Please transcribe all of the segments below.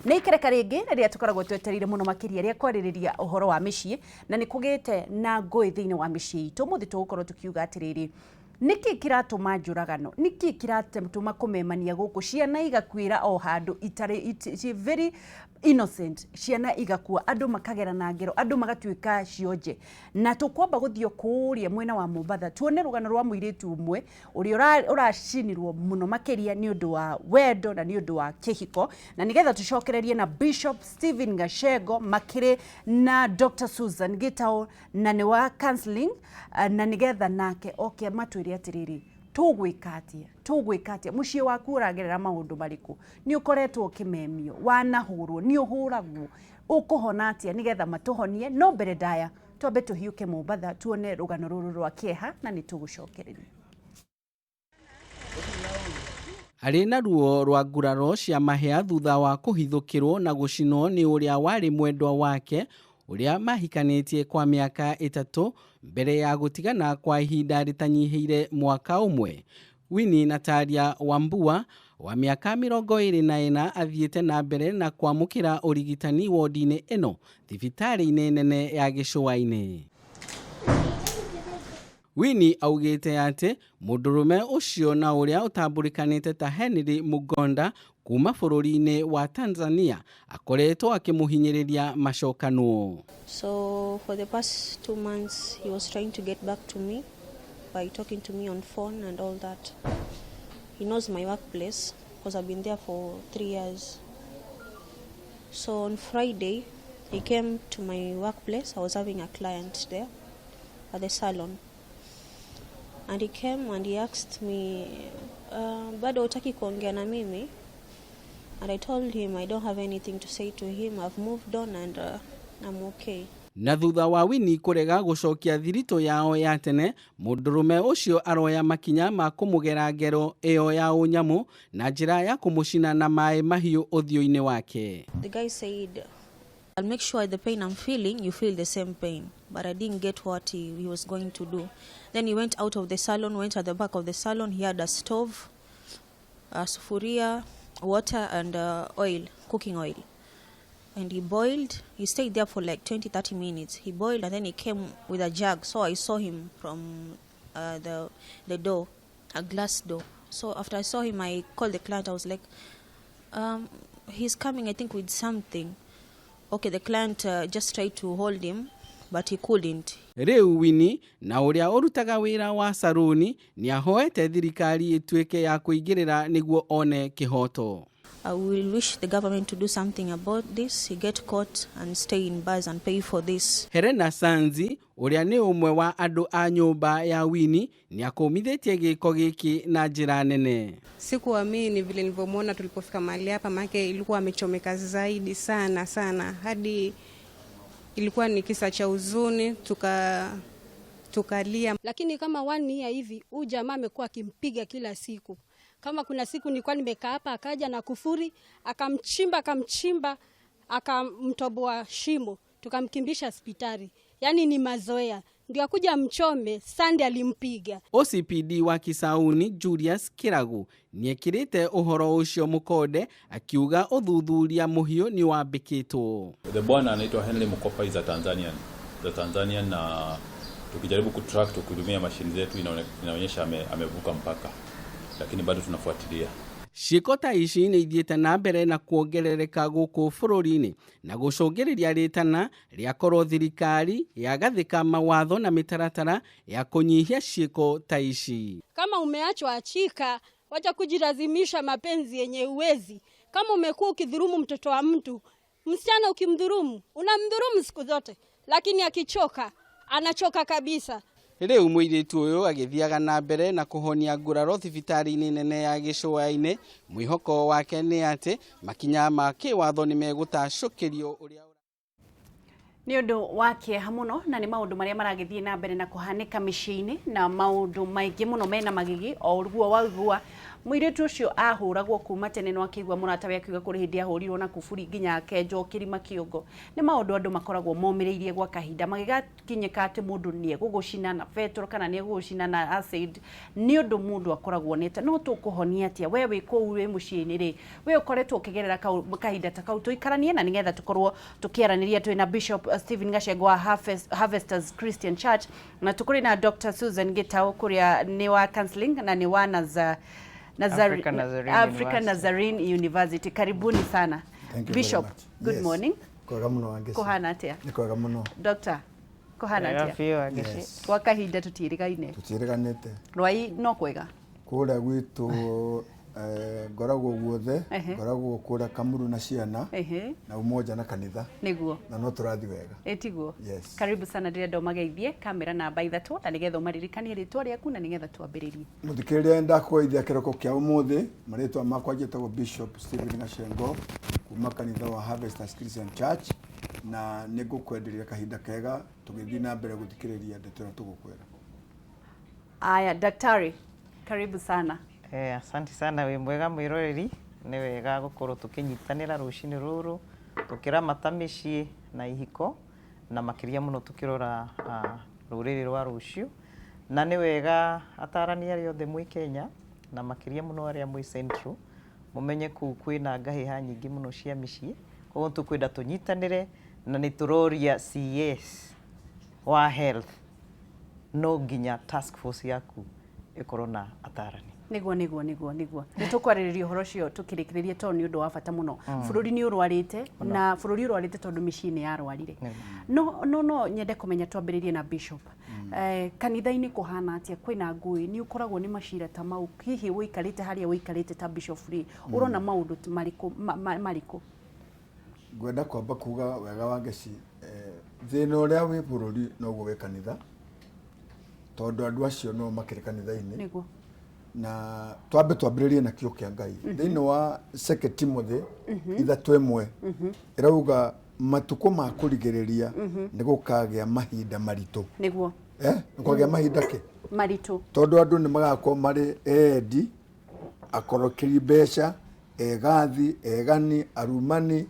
Nĩ ikereka rĩngĩ rĩrĩa tũkoragwo twetereire mũno makĩria rĩa kwarĩrĩria ũhoro wa mĩciĩ, na nĩ kũgĩte na ngũĩ thĩinĩ wa mĩciĩ itũ. Ũmũthĩ tũgũkorwo tũkiuga atĩrĩrĩ, nĩkĩ kĩratũma njũragano? Nĩkĩ kĩratũma kũmemania gũkũ? Ciana igakuĩra o handũ itarĩ, ci very innocent, ciana igakua, andũ makagerana ngero, andũ magatuĩka cionje. Na tũkwamba gũthiĩ o kũrĩa mwena wa Mombatha tuone rũgano rwa mũirĩtu ũmwe ũrĩa ũracinirwo mũno makĩria nĩ ũndũ wa wendo na nĩ ũndũ wa kĩhiko, na nĩgetha tũcokererie na Bishop Stephen Gachego makĩrĩ na Dr. Susan Gitau, na nĩ wa counseling, na nĩgetha nake oke matwĩre atĩrĩrĩ, tũgwĩka atĩa, tũgwĩka atĩa, mũciĩ waku ũragerera maũndũ marĩkũ, nĩ ũkoretwo ũkĩmemio, wanahũrwo, nĩ ũhũragwo, ũkũhona atĩa, nĩgetha matũhonie. No mbere ndaya twambe tũhiũke Mombatha tuone rũgano rũrũ rwa kĩeha na nĩ tũgũcokereria. Arĩ na ruo rwa nguraro cia mahĩa thutha wa kũhithũkĩrwo na gũcinwo nĩ ũrĩa warĩ mwendwa wake ũrĩa mahikanĩtie kwa mĩaka 3 mbere ya gũtigana kwa ihinda rĩtanyihĩire mwaka ũmwe. Winnie Natalia Wambua wa mĩaka 24 athiĩte na mbere na kwamũkĩra ũrigitani wodi-inĩ ĩno thibitarĩ-inĩ nene ya Gĩcũa-inĩ. Winnie augĩte atĩ mũndũrũme ũcio na ũrĩa ũtambũrĩkanĩte ta Henry Mugonda kuma bũrũri-inĩ wa Tanzania akoretwo akĩmũhinyĩrĩria macokanwo. So for the past 2 months he was trying to get back to me by talking to me on phone and all that. He knows my workplace because I've been there for 3 years. So on Friday he came to my workplace. I was having a client there at the salon. And he came and he asked me, bado hutaki kuongea na mimi? And I told him I don't have anything to say to him. I've moved on and I'm okay. Na thutha wa Winnie kũrega gũcokia thiritũ yao ya tene, mũndũrũme ũcio aroya makinya ma kũmũgera ngero ĩyo ya ũnyamũ na njĩra ya kũmũcina na maĩ mahiũ ũthiũ-inĩ wake. The guy said, I'll make sure the pain I'm feeling, you feel the same pain. But I didn't get what he was going to do. Then he went out of the salon, went at the back of the salon. He had a stove, a sufuria, water and oil, cooking oil. And he boiled. He stayed there for like 20-30 minutes. He boiled and then he came with a jug. So I saw him from the door, a glass door. So after I saw him, I called the client. I was like, he's coming, I think, with something. Okay, the client just tried to hold him, but he couldn't. Rĩu Winnie na ũrĩa ũrutaga wĩra wa saruni nĩ ahoete thirikari ĩtuĩke ya kũingĩrĩra nĩguo one kĩhoto. I will wish the government to do something about this. He get caught and stay in bars and pay for this. Helena Sanzi ũrĩa nĩ ũmwe wa andũ a nyũmba ya Winnie nĩ akũmithĩtie gĩko gĩkĩ na njĩra nene. Sikuamini vile nilivyomwona tulipofika mahali hapa, maana ilikuwa amechomeka zaidi sana sana, hadi ilikuwa ni kisa cha huzuni, tukalia. Lakini kama 1 year hivi huyu jamaa amekuwa akimpiga kila siku. Kama kuna siku nilikuwa nimekaa hapa, akaja na kufuri, akamchimba, akamchimba, akamtoboa shimo, tukamkimbisha hospitali. Yaani ni mazoea. Ndio akuja mchome, Sunday alimpiga. OCPD wa Kisauni Julius Kiragu nĩekĩrĩte ũhoro ũcio mũkonde akiuga ũthuthuria mũhiũ nĩ wambĩkĩtwo. The bwana anaitwa Henry Mukopa is a Tanzanian. The Tanzanian, na tukijaribu kutrack tukitumia mashine zetu inaonyesha amevuka mpaka, lakini bado tunafuatilia. Ciĩko ta ici nĩ ithiĩte na mbere na kuongerereka gũkũ bũrũri-inĩ na gũcũngĩrĩria rĩtana rĩa korwo thirikari yagathĩka mawatho na mĩtaratara ya kũnyihia ciĩko ta ici. Kama umeachwa achika, wacha kujilazimisha mapenzi yenye uwezi. Kama umekuwa ukidhulumu mtoto wa mtu, msichana ukimdhulumu, unamdhulumu siku zote, lakini akichoka, anachoka kabisa. Rĩu mũirĩtu ũyũ agĩthiaga na mbere na kũhonia nguraro thibitarĩ-inĩ nene ya Gĩcũa-inĩ. Mwĩhoko wake nĩ atĩ makinya ma kĩwatho nĩ megũtacũkĩrio ũrĩa Nĩ ũndũ wa kĩeha mũno, na nĩ maũndũ marĩa maragĩthiĩ na mbere na kũhanĩka mĩciĩ-inĩ, na maũndũ maingĩ mũno mena magigi. O ũguo waigua Mũirĩtu ũcio ahũragwo kuma tene no akĩigua mũratawe akiuga kũrĩ hĩndĩ ahũrirwo na kuburi nginya akenjwo kĩrima kĩongo. Nĩ maũndũ andũ makoragwo momĩrĩirie gwa kahinda magĩgakinyĩka atĩ mũndũ nĩ egũgũcina na betũrũ kana nĩ egũgũcina na acid, nĩ ũndũ mũndũ akoragwo onete. No tũkũhonia atĩa? We wĩ kũu wĩ mũciĩ-inĩ rĩ, we ũkoretwo ũkĩgerera kahinda ta kau, tũikaranie na nĩgetha tũkorwo tũkĩaranĩria. Twĩna Bishop Stephen Gachengo wa Harvesters Christian Church, na tũkũrĩ na Dr. Susan Gitau kũrĩa nĩ wa counseling na nĩ wa Africa Nazarene Africa University. Nazarene University. Karibuni sana. Thank you Bishop, very much. good Yes. morning. Kwega muno, Wangeci. Kuhana atia? Nĩ kwega muno. Doctor, kuhana Wega atia? biũ, Wangeci. Yes. Kwa kahinda tũtiĩrĩgaine. Tũtiĩrĩganĩte. Rwai no kwega. Kũrĩa gwitũ ngoragwo guothe, ngoragwo kũrĩa Kamuru na ciana na umoja na kanitha na no tũrathiĩ wega. Ĩtiguo. Yes. Karibu sana, ndĩrenda ũmageithie kamera namba 3 na nĩgetha ũmaririkanie rĩtwa rĩaku na nĩgetha twambĩrĩrie. Mũthikĩrĩria, ndakũgeithia kĩroko kĩa ũmũthĩ. Marĩtwa makwa njĩtagwo Bishop Stephen Gachengo kuma kanitha wa Harvesters Christian Church, na nĩ ngũkwenderia kahinda kega tũgĩthiĩ na mbere gũthikĩrĩria ndeto ĩrĩa tũgũkwĩra. Aya, daktari, karibu sana. Asante sana. Wĩ mwega mwĩroreri, nĩ wega gũkorwo tũkĩnyitanĩra rũcinĩ rũrũ tũkĩramata mĩciĩ na ihiko, na makĩria mũno tũkĩrora rũrĩrĩ rwa rũciũ. Na nĩ wega atarani arĩa othe mwĩ Kenya, na makĩria mũno arĩa mwĩ Central, mũmenye kũu kwĩna ngahĩha nyingĩ mũno cia mĩciĩ. Koguo tũkwenda tũnyitanĩre, na nĩ tũroria CS wa health, no nginya task force yaku ĩkorwo na atarani. Niguo nĩ tũkwarĩrĩria ũhoro ũcio tũkĩrĩkĩrĩria, tondũ nĩ ũndũ wa bata mũno. Bũrũri nĩ ũrwarĩte, na bũrũri ũrwarĩte tondũ mĩciĩ nĩ yarwarire. No nyende kũmenya, twambĩrĩrie na Bishop, kanitha-inĩ kũhana atĩa? Kwĩna ngũĩ? Nĩ ũkoragwo nĩ macira ta mau? Hihi ũikarĩte harĩa ũikarĩte ta bishop rĩ, ũrona maũndũ marĩkũ marĩkũ? Ngwenda kwamba kuga wega, Wangeci, thĩna ũrĩa wĩ bũrũri noguo wĩ kanitha, tondũ andũ acio no makĩrĩ kanitha-inĩ. Na twambe twambĩrĩrie na kiugo kĩa Ngai thĩinĩ wa Second Timothy 3:1, ĩrauga matukũ ma kũrigĩrĩria nĩ gũkagĩa mahinda maritũ. Nĩ kwagĩa mahinda kĩ? Maritũ. Tondũ andũ nĩ magakorwo marĩ endi, akorokeri mbeca, egathi, egani, arumani.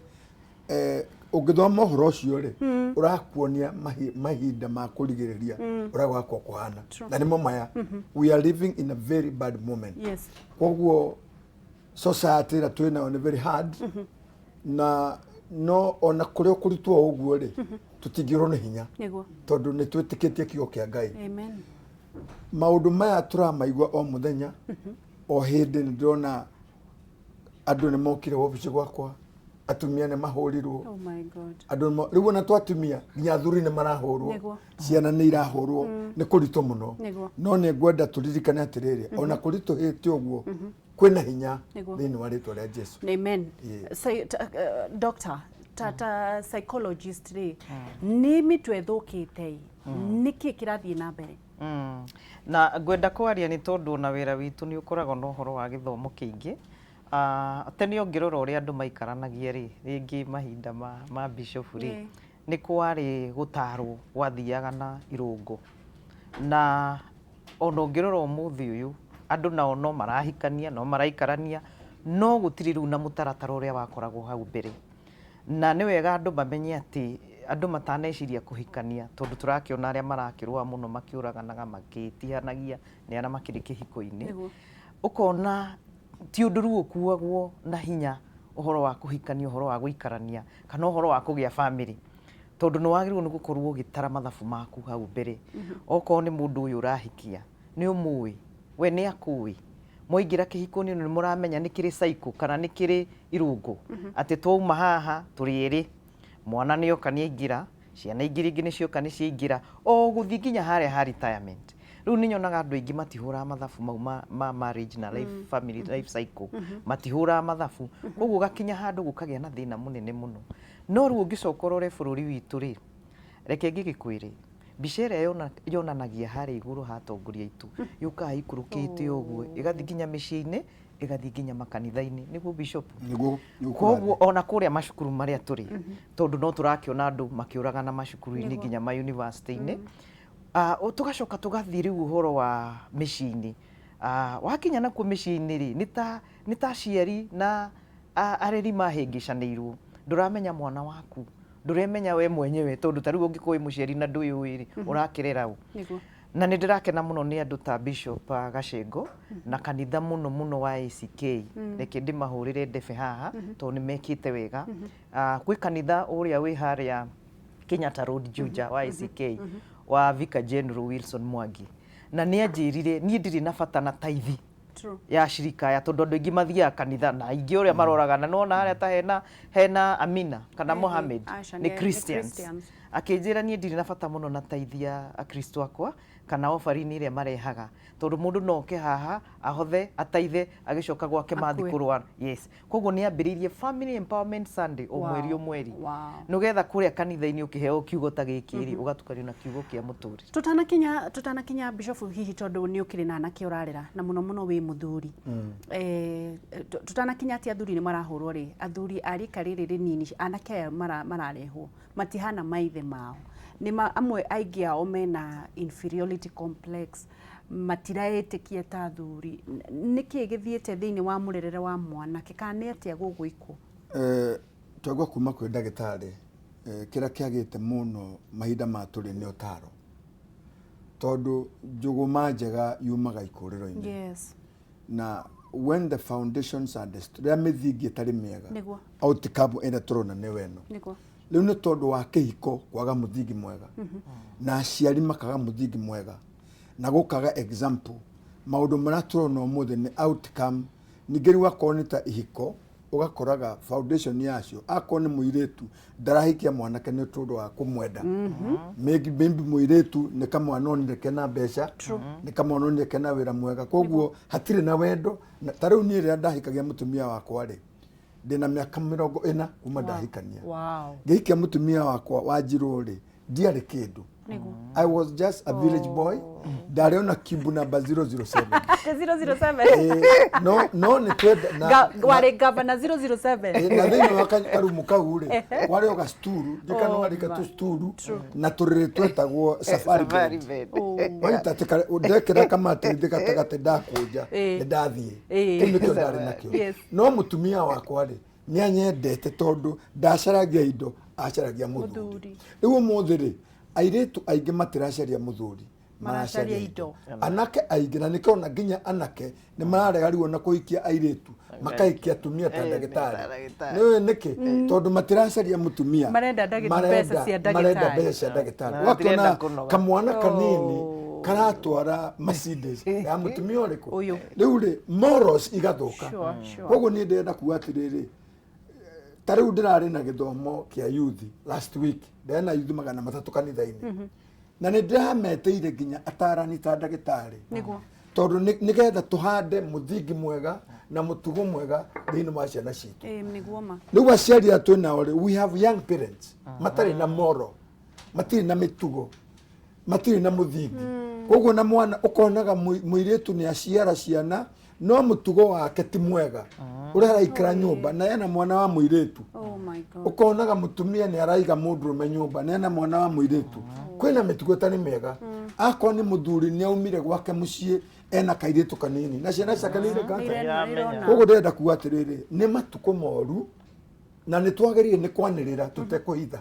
Ũngĩthoma ũhoro ũcio rĩ, ũrakuonia mahinda ma kũrigĩrĩria ũrĩa gũgakorwo kũhana, na nĩmo maya. We are living in a very bad moment. Koguo society ĩrĩa twĩ nayo nĩ very hard, na no ona kũrĩa kũritũ o ũguo rĩ, tũtingĩũrwo nĩ hinya, tondũ nĩ twĩtĩkĩtie kiugo kĩa Ngai. Amen. Maũndũ maya tũramaigua o mũthenya, o hĩndĩ. Nĩ ndĩrona andũ nĩ mokire wabici gwakwa, atumia nĩ mahũrirwo. Oh my God. Andũ rĩu ona to atumia, nginya athuri nĩ marahũrwo. Ciana nĩ irahũrwo. Nĩ kũritũ mũno. No nĩ ngwenda tũririkane atĩrĩrĩ, ona kũritũhĩte ũguo, kwĩna hinya thĩinĩ wa rĩtwa rĩa Jesu. Amen. Doctor, ta psychologist rĩ, nĩ mĩtwe ĩthũkĩte? Nĩ kĩ kĩrathiĩ na mbere? Na ngwenda kwaria nĩ tondũ ona wĩra witũ nĩ ũkoragwo na ũhoro wa gĩthomo kĩingĩ. Tene ũngĩrora ũrĩa andũ maikaranagia rĩ, rĩngĩ mahinda ma bishop rĩ, nĩ kwarĩ gũtarwo gwathiaga na irũngo, na ona ũngĩrora ũmũthĩ ũyũ, andũ nao no marahikania, no maraikarania, no gũtirĩ rĩu na mũtaratara ũrĩa wakoragwo hau mbere. Na nĩ wega andũ mamenye atĩ andũ mataneciria kũhikania, tondũ tũrakĩona arĩa marakĩrũa mũno, makĩũraganaga, makĩtihanagia, nĩ arĩa makĩrĩ kĩhiko-inĩ. Ũkona ti ũndũ rĩu ũkuagwo na hinya, ũhoro wa kũhikania, ũhoro wa gũikarania, kana ũhoro wa kũgĩa family, tondũ nĩ wagĩrĩirwo nĩ gũkorwo ũgĩtara mathabu maku hau mbere. Okorwo nĩ mũndũ ũyũ ũrahikia, nĩ ũmũĩ, we nĩ akũĩ, mwaingĩra kĩhiko-inĩ nĩ mũramenya nĩ kĩrĩ cycle kana nĩ kĩrĩ irũngo, atĩ twauma haha tũrĩ erĩ, mwana nĩ oka nĩ aingĩra, ciana ingĩ rĩngĩ nĩ cioka nĩ ciaingĩra, o gũthiĩ nginya harĩa ha retirement. Rĩu nĩ nyonaga andũ aingĩ matihũraga mathabu mau ma marriage na life, family life cycle, matihũraga mathabu. Koguo gakinya handũ gũkagĩa na thĩna mũnene mũno. No rĩu ũngĩcoka ũrore bũrũri witũ rĩ, reke ngĩgĩkwĩre, mbica ĩrĩa yonanagia harĩa igũrũ ha atongoria aitũ yũkaga ikũrũkĩte ũguo, ĩgathiĩ nginya mĩciĩ-inĩ, ĩgathiĩ nginya makanitha-inĩ. Nĩguo, Bishop? Nĩguo nĩguo. Koguo ona kũrĩa macukuru marĩa tũrĩ, tondũ no tũrakĩona andũ makĩũragana macukuru-inĩ, nginya ma university-inĩ. Tũgacoka tũgathiĩ rĩu ũhoro wa mĩciĩ-inĩ. Wakinya nakuo mĩciĩ-inĩ rĩ, nĩ ta aciari na areri mahĩngĩcanĩirwo. Ndũramenya mwana waku, ndũremenya we mwenyewe, tondũ ta rĩu ũngĩkorwo wĩ mũciari na ndwĩyũĩ rĩ, ũrakĩrera ũ? Na nĩ ndĩrakena mũno nĩ andũ ta Bishop Gacengo na kanitha mũno mũno wa ACK. Reke ndĩmahũrĩre ndebe haha tondũ nĩ mekĩte wega. Kwĩ kanitha ũrĩa wĩ harĩa Kenyatta Road Juja wa ACK wa Vicar General Wilson Mwangi, na nĩ anjĩrire niĩ ndirĩ na bata na taithi ya cirika aya, tondũ andũ aingĩ mathiaga kanitha na aingĩ ũrĩa maroragana nĩwona harĩa ta hena Amina kana Mohammed nĩ Christians. Akĩnjĩra niĩ ndirĩ na bata mũno na taithi ya akristo akwa kana offering ĩrĩa marehaga, tondũ mũndũ no oke haha ahothe ataithe agĩcoka gwake mathi kũrũa. Yes, koguo nĩ ambĩrĩirie Family Empowerment Sunday o mweri o mweri, nĩgetha kũrĩa kanitha-inĩ ũkĩheo kiugo ta gĩkĩ rĩ, ũgatukanio na kiugo kĩa mũtũrĩre. Tutanakinya Bishop, hihi tondũ nĩ ũkĩrĩ na anake ũrarera na mũno mũno wĩ mũthuri, tutanakinya atĩ athuri nĩ marahũrwo rĩ, athuri a rika rĩrĩ rĩnini, anake aya mararehwo matihana maithe mao, nĩ amwe aingĩ ao mena inferiority complex, matiraĩtĩkia ta athuri. Nĩkĩ gĩthiĩte thĩinĩ wa mũrerere wa mwanake, kana nĩ atĩa gũgwĩkwo? Twaigua kuma kwĩ ndagĩtarĩ, kĩrĩa kĩagĩte mũno mahinda ma tũrĩ nĩ ũtaro, tondũ njũgũma njega yumaga ikũrĩro-inĩ. Na when the foundations are destroyed, rĩrĩa mĩthingi ĩtarĩ mĩega, outcome ĩrĩa tũrona nĩ weno. Rĩu nĩ tondũ wa kĩhiko kwaga mũthingi mwega, na aciari makaga mũthingi mwega, na gũkaga example, maũndũ marĩa tũrona ũmũthĩ nĩ outcome. Ningĩ rĩu akorwo nĩ ta ihiko, ũgakoraga foundation yacio, akorwo nĩ mũirĩtu ndarahikia mwanake nĩ tondũ wa kũmwenda. Maybe mũirĩtu nĩ kamwana onire kena mbeca, nĩ kamwana onire kena wĩra mwega, koguo hatirĩ na wendo. Ta rĩu niĩ rĩrĩa ndahikagia mũtumia wakwa rĩ, ndĩna mĩaka 40 kuma ndahikania. Ngĩhikia mũtumia wakwa Wanjirũ rĩ, ndiarĩ kĩndũ. I was just a village boy. Ndarĩ ona cube number 007. 007. No nĩ twenda warĩ gavana 007. Na thĩinĩ wa karumu kau rĩ, warĩ o gacuturu, ndikana warĩ gatũcuturu na tũrĩrĩ twetagwo safari bed. Wanyita atĩ ndekĩra kamataithĩ gatagatĩ ndakũnja nĩ ndathiĩ. Kĩu nĩkĩo ndarĩ nakĩo. No mũtumia wakwa rĩ, nĩ anyendete tondũ ndacaragia indo, acaragia mũthuri. Rĩu ũmũthĩ rĩ, airĩtu aingĩ matiracaria mũthuri, maracaria indo. Anake aingĩ, na nĩkĩo ona nginya anake nĩ mararega rĩu ona kũhikia airĩtu, makahikia atumia ta ndagĩtarĩ. Nĩũĩ nĩkĩ? Tondũ matiracaria mũtumia, marenda mbeca cia ndagĩtarĩ. Marenda mbeca cia ndagĩtarĩ. Ũgakĩona kamwana kanini karatwara Mercedes ya mũtumia ũrĩkũ? Rĩu rĩ, morals igathũka. Koguo niĩ ndĩrenda kuga atĩrĩrĩ, ta rĩu ndĩrarĩ na gĩthomo kĩa youth last week, ndarĩ na youth 300 kanitha-inĩ, na nĩ ndĩrametĩire nginya atarani ta ndagĩtarĩ, tondũ nĩgetha tũhande mũthingi mwega na mũtugo mwega thĩinĩ wa ciana citũ. Rĩu aciari aya twĩ nao rĩ, we have young parents matarĩ na moral, matirĩ na mĩtugo, matirĩ na mũthingi. Koguo na mwana ũkonaga mũirĩtu nĩ aciara ciana, no mũtugo wake ti mwega, ũrĩa araikara nyũmba na ena mwana wa mũirĩtu. Ũkonaga mũtumia nĩ araiga mũndũrũme nyũmba na ena mwana wa mũirĩtu. Kwĩna mĩtugo ĩtarĩ mĩega. Akorwo nĩ mũthuri nĩ aumire gwake mũciĩ ena kairĩtu kanini na ciana ciake nĩ ireka. Koguo ndĩrenda kuga atĩrĩrĩ, nĩ matukũ moru na nĩ twagĩrĩire nĩ kwanĩrĩra tũtekũhitha,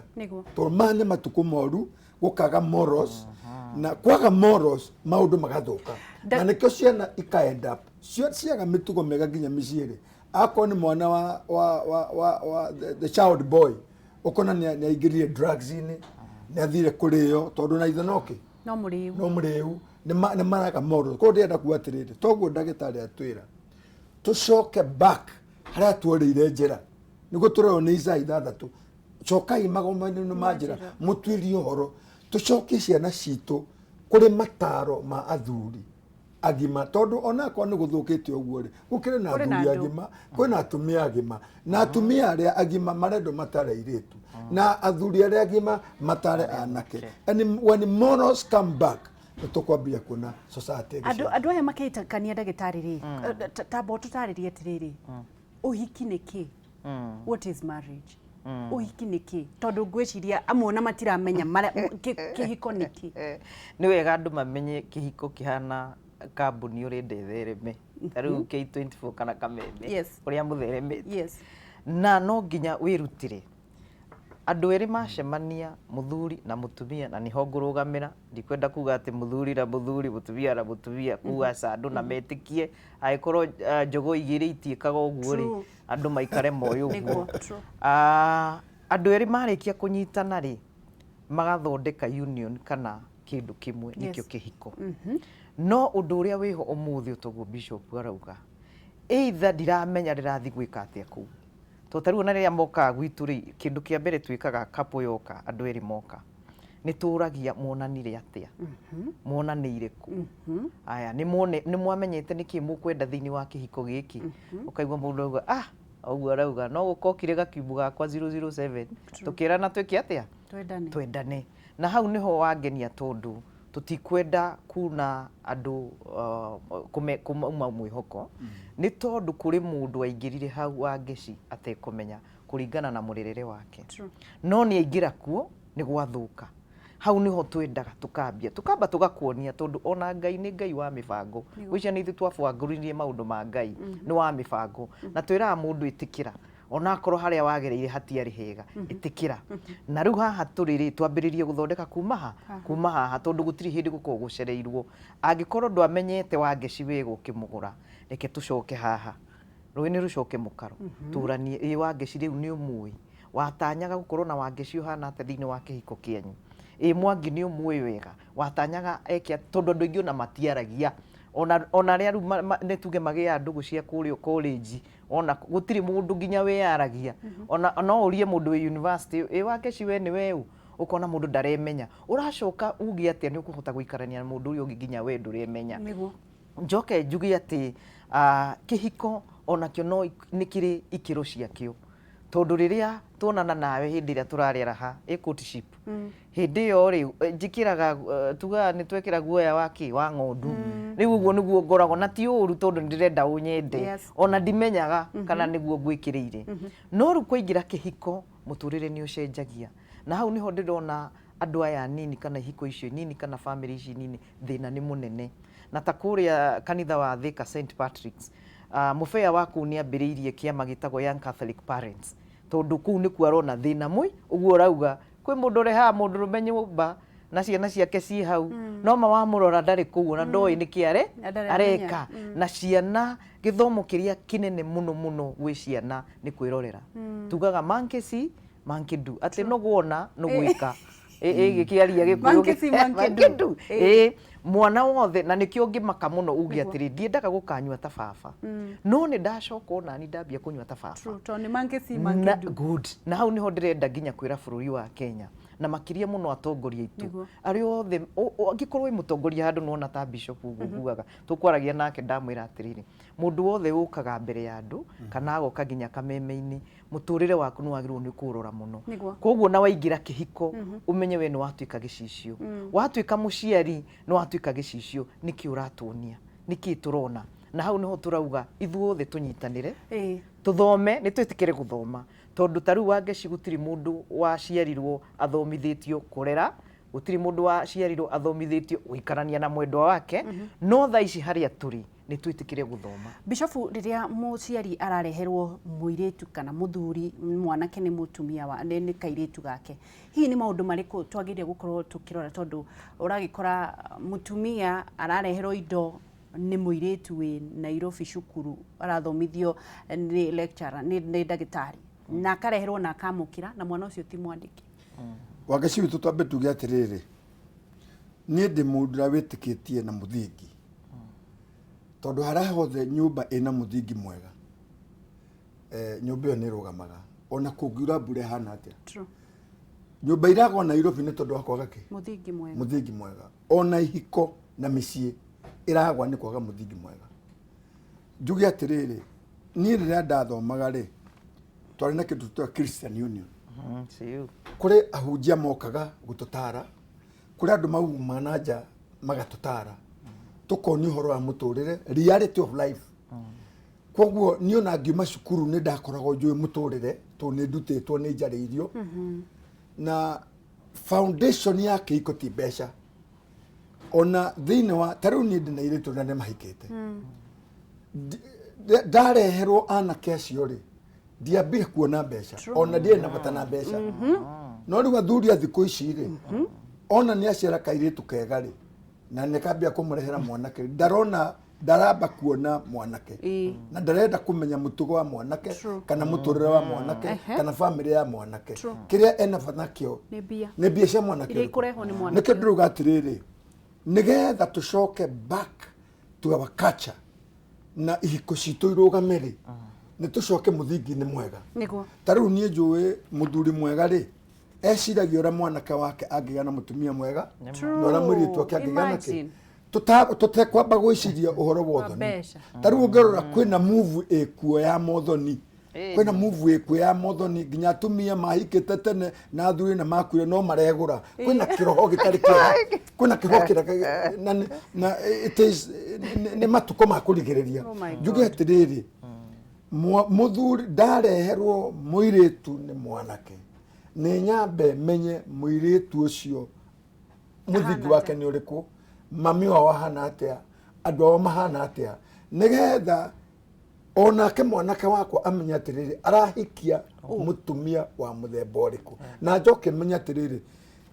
tondũ maya nĩ matukũ moru, gũkaga morals, na kwaga morals maũndũ magathũka, na nĩkĩo ciana ika end up ciaga mĩtugo mĩega nginya mĩciĩ rĩ. Akorwo nĩ mwana wa the child boy, ũkona nĩ aingĩrire drugs-inĩ, nĩ athire kũrĩo, tondũ na ithe noke no mũrĩu, no mũrĩu, nĩ maraga morals. Koguo ndĩrenda kuga atĩrĩrĩ, toguo ndagĩtarĩ atwĩra tũcoke back harĩa tuorĩire njĩra, nĩguo tũrerwo nĩ Isaya 6, cokai magomano-inĩ ma njĩra mũtuĩrie ũhoro, tũcokie ciana citũ kũrĩ mataro ma athuri agima, tondũ onakorwo nĩ gũthũkĩte ũguo rĩ, gũkĩrĩ na athuri agima, kwĩna atumia agima, na atumia arĩa agima marendwo matare airĩtu, na athuri arĩa agima matare anake. And when morals come back, nĩ tũkwambia kuona society. Andũ aya makĩĩtakania ndagĩtarĩ rĩ, tamba ũtũtarĩrie atĩrĩrĩ, ũhiki nĩ kĩ? What is marriage? Ũhiki nĩ kĩ? Tondũ ngwĩciria amwe ona matiramenya kĩhiko nĩ kĩ. Nĩ wega andũ mamenye kĩhiko kĩhana Kambuni ũrenda ĩthereme ta rĩu K24 kana Kameme, ũrĩa mũtheremete, na no nginya wĩrutĩre. Andũ erĩ macemania, mũthuri na mũtumia, na nĩho ngũrũgamĩra, ndikwenda kuga atĩ mũthuri na mũthuri, mũtumia na mũtumia, kuga aca, andũ na metĩkie, angĩkorwo njogoo igĩrĩ itiĩkaga ũguo rĩ, andũ maikare moĩ ũguo. Nĩguo, true. Andũ erĩ marĩkia kũnyitana rĩ, magathondeka union kana kĩndũ kĩmwe, nĩkĩo kĩhiko. No ũndũ ũrĩa wĩho ũmũthĩ, ũtoguo Bishop arauga, either ndiramenya ndĩrathiĩ gwĩka atĩa kũu. To ta rĩu ona rĩrĩa mokaga gwitũ rĩ, kĩndũ kĩa mbere twĩkaga couple yoka, andũ erĩ moka, nĩ tũragia monanire atĩa, monanĩire kũ, aya nĩ mwamenyete nĩkĩ mũkwenda thĩinĩ wa kĩhiko gĩkĩ. Ũkaigua mũndũ auga, ah, ũguo arauga no gũkokire gakiumbu gakwa 007, tũkĩrana twĩke atĩa? Twendane. Twendane. Na hau nĩho wangenia, tondũ tũtikwenda kuna andũ kumauma mwĩhoko, nĩ tondũ kũrĩ mũndũ waingĩrire hau wa ngeci atekũmenya kũringana na mũrerere wake, no nĩ aingĩra kuo nĩ gwathũka. Hau nĩho twendaga tũkambia, tũkamba tũgakuonia, tondũ ona Ngai nĩ Ngai wa mĩbango. Gwĩcia nĩ ithuĩ twabangũririe maũndũ ma Ngai, nĩ wa mĩbango. Na twĩraga mũndũ, ĩtĩkĩra onakorwo harĩa wagereire hatiarĩ hega, ĩtĩkĩra. Na rĩu haha tũrĩ rĩ, twambĩrĩrie gũthondeka kuma ha kuma haha, tondũ gũtirĩ hĩndĩ gũkorwo gũcereirwo. Angĩkorwo ndwamenyete Wangeci wega ũkĩmũgũra, reke tũcoke haha, rũĩ nĩ rũcoke mũkaro, tũranie, ĩ Wangeci rĩu nĩ ũmũĩ, watanyaga gũkorwo na Wangeci ũhana atĩa thĩinĩ wa kĩhiko kĩanyu? Ĩ Mwangi nĩ ũmũĩ wega, watanyaga eke atĩa? Tondũ andũ aingĩ ona matiaragia, ona arĩa rĩu nĩ tuge magĩaga ndũgũ cia kũrĩa college, ona gũtirĩ mũndũ nginya wĩyaragia. Ona no ũrie mũndũ wĩ university, ĩ Wangeci we nĩ we ũ? Ũkona mũndũ ndaremenya. Ũracoka uge atĩa nĩ ũkũhota gũikarania na mũndũ ũrĩa ũngĩ nginya we ndũremenya? Njoke njuge atĩ kĩhiko onakĩo no nĩ kĩrĩ ikĩro ciakĩo, tondũ rĩrĩa tuonana nawe hĩndĩ ĩrĩa tũrarĩ ha ĩ courtship, hĩndĩ ĩyo rĩ, njĩkĩraga, tugaga nĩ twekĩra guoya wa kĩ wa ng'ondu. Rĩu ũguo nĩguo ngoragwo, na ti ũru, tondũ nĩ ndĩrenda ũnyende. Ona ndimenyaga kana nĩguo ngwĩkĩrĩire. No rĩu kwaingĩra kĩhiko, mũtũrĩre nĩ ũcenjagia, na hau nĩho ndĩrona andũ aya anini kana ihiko icio nini kana famĩlĩ ici nini, thĩna nĩ mũnene. Na ta kũrĩa kanitha wa Thika St Patrick's, mũbea wa kũu nĩ ambĩrĩirie kĩama gĩtagwo Young Catholic Parents, tondũ kũu nĩkuo arona thĩna mũi ũguo ũrauga kwĩ mũndũ ũrehaga mũndũrũme nyũmba na ciana ciake ciĩ hau, no ma wamũrora ndarĩ kũu, ona ndoĩ nĩkĩ are Na ndarĩ amenya. Areka na ciana. Gĩthomo kĩrĩa kĩnene mũno mũno gwĩ ciana nĩ kwĩrorera. Tugaga monkey see, monkey do, atĩ no guona no gwĩka ĩgĩkĩaria Gĩkũyũ. Monkey see, monkey do. Do. Ĩ mwana wothe, na nĩkĩo ngĩmaka mũno uge atĩrĩ, ndiendaga gũkanyua ta baba, no nĩ ndacoka onani ndambia kũnyua ta baba. True, tondũ nĩ monkey see, monkey Na, do. Good. Na hau niho ndĩrenda nginya kwĩra bũrũri wa Kenya, na makĩria mũno atongoria aitũ, arĩa othe angĩkorwo wĩ mũtongoria handũ, nĩwona ta bishop ũguo ngugaga tũkwaragia nake, ndamwĩra atĩrĩrĩ, mũndũ wothe ũkaga mbere ya andũ kana agoka nginya kameme-inĩ, mũtũrĩre waku nĩ wagĩrĩirwo nĩ kũũrora mũno. Koguo na waingĩra kĩhiko, ũmenye we nĩ watuĩka gĩcicio, watuĩka mũciari, nĩ watuĩka gĩcicio. Nĩkĩ ũratuonia? Nĩkĩ tũrona? Na hau nĩho tũrauga ithuothe tũnyitanĩre, tũthome, nĩ twĩtĩkĩre gũthoma, tondũ ta rĩu Wangeci, gũtirĩ mũndũ waciarirwo athomithĩtio kũrera, gũtirĩ mũndũ waciarirwo athomithĩtio gũikarania na mwendwa wake, no thaa ici harĩa tũrĩ nĩ twĩtĩkĩre gũthoma. Bishofu, rĩrĩa mũciari arareherwo mũirĩtu kana mũthuri, mwanake nĩ mũtumia wa nĩ kairĩtu gake, hihi nĩ maũndũ marĩkũ twagĩrĩire gũkorwo tũkĩrora? Tondũ ũragĩkora mũtumia arareherwo indo nĩ mũirĩtu wĩ Nairobi cukuru arathomithio nĩ lecturer, nĩ ndagĩtarĩ, na akareherwo na akamũkĩra, na mwana ũcio ti mwandĩki. Wangeci witũ, twambe tuge atĩrĩrĩ, niĩ ndĩ mũndũ ũrĩa wĩtĩkĩtie na mũthingi, tondũ harĩa hothe nyũmba ĩna mũthingi mwega, nyũmba ĩyo nĩ ĩrũgamaga ona kũngiura mbura ĩhana atĩa. Nyũmba iragwa Nairobi nĩ tondũ wa kwaga kĩ? Mũthingi mwega. Mũthingi mwega. Ona ihiko na mĩciĩ ĩragwa nĩ kwaga mũthingi mwega. Njuge atĩrĩrĩ, niĩ rĩrĩa ndathomaga rĩ, twarĩ na kĩndũ tũtaga Christian Union. See you. Kũrĩ ahunjia mokaga gũtũtara, kũrĩ andũ maumaga na nja magatũtara, tũkonio ũhoro wa mũtũrĩre, reality of life. Koguo niĩ ona ngiuma cukuru nĩ ndakoragwo njũĩ mũtũrĩre, tondũ nĩ ndutĩtwo, nĩ njarĩirio. Na foundation ya kĩhiko ti mbeca. Ona thĩinĩ wa ta rĩu niĩ ndĩ na airĩtu na nĩ mahikĩte. Ndareherwo anake acio rĩ, ndiambire kuona mbeca, ona ndiarĩ na bata na mbeca. No rĩu athuri a thikũ ici rĩ, ona nĩ aciara kairĩtu kega rĩ, na nĩ kambia kũmũrehera mwanake, ndarona ndaramba kuona mwanake na ndarenda kũmenya mũtugo wa mwanake kana mũtũrĩre wa mwanake kana bamĩrĩ ya mwanake. Kĩrĩa ena bata nakĩo Nĩ mbia. nĩ mbia cia mwanake Iria ũrĩkũ. ikũrehwo nĩ mwanake. Nĩkĩo ndĩrauga atĩrĩrĩ, nĩgetha tũcoke back to our culture na ihiko citũ irũgame rĩ, nĩ tũcoke mũthingi-inĩ mwega. Nĩguo. Ta rĩu niĩ njũĩ mũthuri mwega rĩ, eciragia ũrĩa mwanake wake angĩgĩa na mũtumia mwega na ũrĩa mũirĩtu wake angĩgĩa na kĩ. Imagine. Tũtekwamba gwĩciria ũhoro wa ũthoni. Mbeca. Ta rĩu ũngĩrora kwĩna move ĩkuo ya mothoni, kwĩna move ĩkuo ya mothoni, nginya atumia mahikĩte tene na athuri na makuire no maregũra. Kwĩna kĩroho gĩtarĩ kĩega, kwĩna kĩroho kĩrĩa na it is nĩ matukũ ma kũrigĩrĩria. Oh my Njuge atĩrĩrĩ, mũthuri ndareherwo mũirĩtu nĩ mwanake, nĩ nyambe menye mũirĩtu ũcio mũthingi wake nĩ ũrĩkũ, mami wao ahana atĩa, andũ ao mahana atĩa, nĩgetha onake mwanake wakwa amenye atĩrĩrĩ, arahikia mũtumia wa mũthemba ũrĩkũ, na njoke menye atĩrĩrĩ,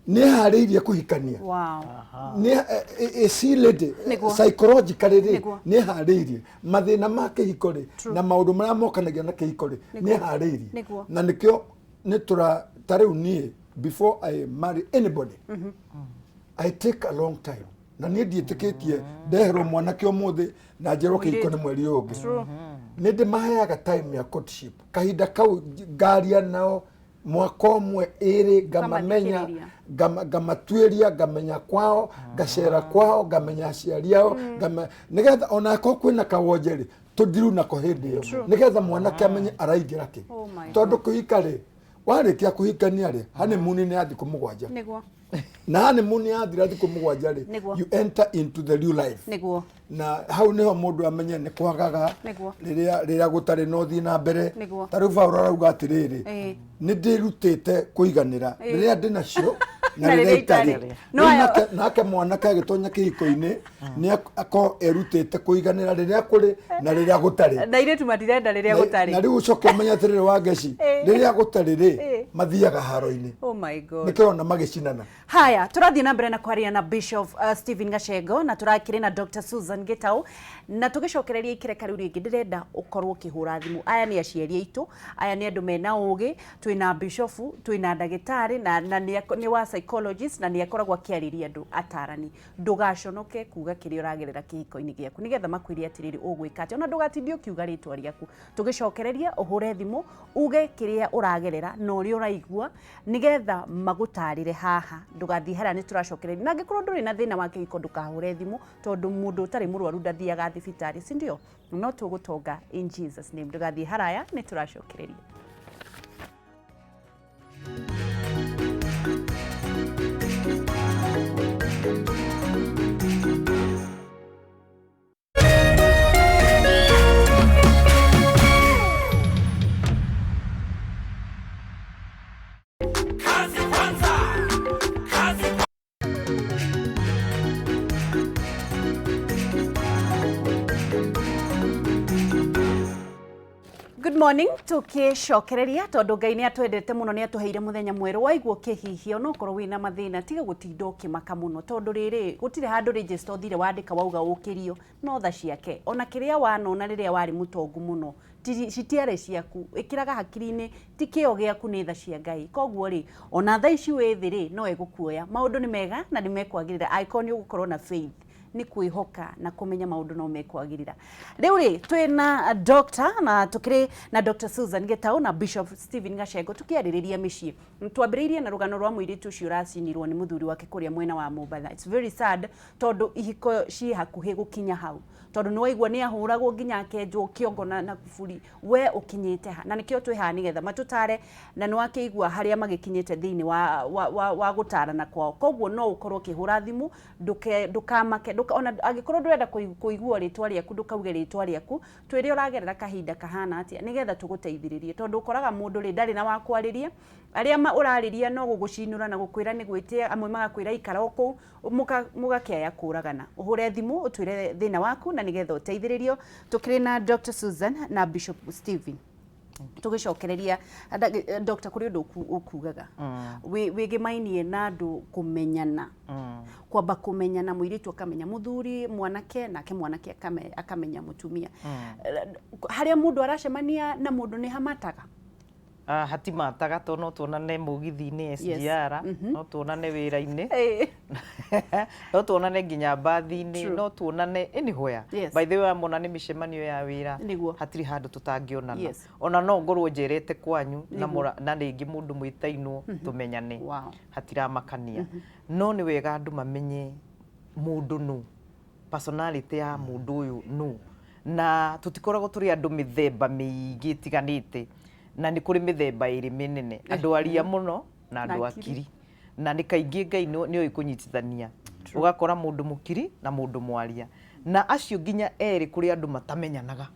nĩ eharĩirie kũhikania. Wow. Nĩ is he ready Nĩguo. psychologically rĩ, Nĩguo. nĩ eharĩirie mathĩna ma kĩhiko rĩ, na maũndũ marĩa mokanagia na kĩhiko rĩ, nĩ eharĩirie. Nĩguo. Na nĩkĩo nĩ tũra ta rĩu niĩ, before I marry anybody, I take a long time, na niĩ ndiĩtĩkĩtie ndeherwo mwanake ũmũthĩ na njĩrwo kĩhiko nĩ mweri ũyũ ũngĩ. Nĩ ndĩmaheaga time ya courtship, kahinda kau ngaria nao mwaka ũmwe ĩrĩ, ngamamenya, Ũkamathikĩrĩria. ngamatuĩria, ngamenya kwao, ngacera kwao, ngamenya aciari ao, nĩgetha ona akorwo kwĩna kawonje rĩ, tũthiru nako hĩndĩ ĩyo, nĩgetha mwanake amenye araingĩra kĩ. Oh my Tondũ kũhika rĩ, warĩkia kũhikania rĩ, honeymoon nĩ ya thikũ 7. Nĩguo. Na honeymoon yathira thikũ 7 rĩ, Nĩguo. you enter into the real life. Nĩguo. Na hau nĩho mũndũ amenye nĩ kwagaga Nĩguo. rĩrĩa gũtarĩ na ũthiĩ na mbere. Nĩguo. Ta rĩu Paũlũ arauga atĩrĩrĩ, nĩ ndĩrutĩte kũiganĩra rĩrĩa ndĩ nacio na Na rĩrĩa rĩrĩa itarĩ. itarĩ. No Rĩu ayo- nake mwanake agĩtonya kĩhiko-inĩ nĩ akorwo erutĩte kũiganĩra rĩrĩa kũrĩ na rĩrĩa gũtarĩ. Na airĩtu matirenda rĩrĩa gũtarĩ. Na rĩu ũcoke ũmenye atĩrĩrĩ, Wangeci, rĩrĩa gũtarĩ rĩ, mathiaga haro-inĩ. Oh my God. Nĩkĩo magĩcinana. Haya, tũrathiĩ na mbere na kwaria na Bishop Stephen Gachengo, na tũrakĩrĩ na Dr. Susan Gitau, na tũgĩcokereria ikereka rĩu rĩngĩ ndĩrenda ũkorwo ũkĩhũra thimũ. Aya nĩ aciari aitũ, aya nĩ andũ mena ũgĩ, twĩna bishop, twĩna ndagĩtarĩ na nĩ wa psychologist, na nĩ akoragwo akĩarĩria andũ atarani. Ndũgaconoke kuga kĩrĩa ũragerera kĩhiko-inĩ gĩaku, nĩgetha makwĩre atĩrĩrĩ ũgwĩka atĩa, ona ndũgatindie ũkiuga rĩtwa rĩaku. Tũgĩcokereria ũhũre thimũ uge kĩrĩa ũragerera na ũrĩa ũraigua, nĩgetha magũtarĩre haha. Ndũgathiĩ harĩa, nĩ tũracokereria. Na angĩkorwo ndũrĩ na thĩna wa kĩhiko, ndũkahũre thimũ, tondũ mũndũ ũtarĩ mũrwaru ndathiaga thibitarĩ, si ndio? No tũgũtonga in Jesus name. Ndũgathiĩ haraya, nĩ tũracokereria. Good morning, tukicokereria tondu Ngai nĩ atwendete mũno, nĩ atũheire mũthenya mwerũ. Waigua ũkĩhihia onokorwo wĩna mathĩna, tiga gũtinda ũkĩmaka mũno, tondũ rĩrĩ gũtirĩ handũ register ũthire wandĩka wauga ũkĩrio, no tha ciake. Ona kĩrĩa wanona rĩrĩa warĩ mũtongu mũno citiarĩ ciaku, ĩkĩraga hakiri-inĩ ti kĩo gĩaku, nĩ tha cia Ngai. Koguo rĩ, ona tha ici wĩ thĩ rĩ, no egũkuoya. Maũndũ nĩ mega na nĩ mekwagĩrĩra angĩkorwo nĩ ũgũkorwo na faith, nĩ kwĩhoka na kũmenya maũndũ no mekwagĩrĩra. Rĩu rĩ, twĩna doctor na tũkĩrĩ na Dr. Susan Gitau na Bishop Stephen Gachengo tũkĩarĩrĩria mĩciĩ. Twambĩrĩirie na rũgano rwa mũirĩtu ũcio ũracinirwo nĩ mũthuri wake kũrĩa mwena wa Mombatha. It's very sad tondũ ihiko ciĩ hakuhĩ gũkinya hau, tondũ nĩ waigua nĩ ahũragwo nginya akenjwo kĩongo na kuburi. We ũkinyĩte ha? Na nĩkĩo twĩ haha nĩgetha matũtare, na nĩ wakĩigua harĩa magĩkinyĩte thĩinĩ wa gũtarana kwao. Koguo no ũkorwo ũkĩhũra thimũ, ndũkamake, Ona angĩkorwo ndũrenda kũigua rĩtwa rĩaku, ndũkauge rĩtwa rĩaku, twĩre ũragerera kahinda kahana atĩa nĩgetha tũgũteithĩrĩrie, tondũ ũkoraga mũndũ rĩ ndarĩ na wa kwarĩria, arĩa ũrarĩria no gũgũcinũra na gũkwĩra nĩ gwĩtĩa, amwe magakwĩra ikara o kũu, mũgakĩaya kũragana. Ũhũre thimũ ũtwĩre thĩna waku na nĩgetha ũteithĩrĩrio. Tũkĩrĩ na Dr. Susan na Bishop Stephen. Tũgĩcokereria Dr. kũrĩ ũndũ ũkugaga wĩgĩmainie na andũ kũmenyana, kwamba kũmenyana, mũirĩtu akamenya mũthuri mwanake, nake mwanake akamenya mũtumia. Harĩa mũndũ aracemania na mũndũ nĩ hamataga. Hatimataga tondũ no tuonane mũgithi-inĩ SGR, no tuonane wĩra-inĩ, no tuonane nginya mbathi-inĩ, no tuonane anywhere. By the way, wamona nĩ mĩcemanio ya wĩra, hatirĩ handũ tũtangĩonana. Ona no ngorwo njerete kwanyu na na rĩngĩ mũndũ mwĩtainwo tũmenyane. Hatiramakania. No nĩ wega andũ mamenye mũndũ nũ, personality ya mũndũ ũyũ nũ, na tũtikoragwo tũrĩ andũ mĩthemba mĩingĩ ĩtiganĩte, na nĩ kũrĩ mĩthemba ĩrĩ mĩnene, andũ aria mũno na andũ akiri, na nĩ kaingĩ Ngai nĩ oĩ kũnyitithania, ũgakora mũndũ mũkiri na mũndũ mwaria, na acio nginya erĩ kũrĩ andũ matamenyanaga,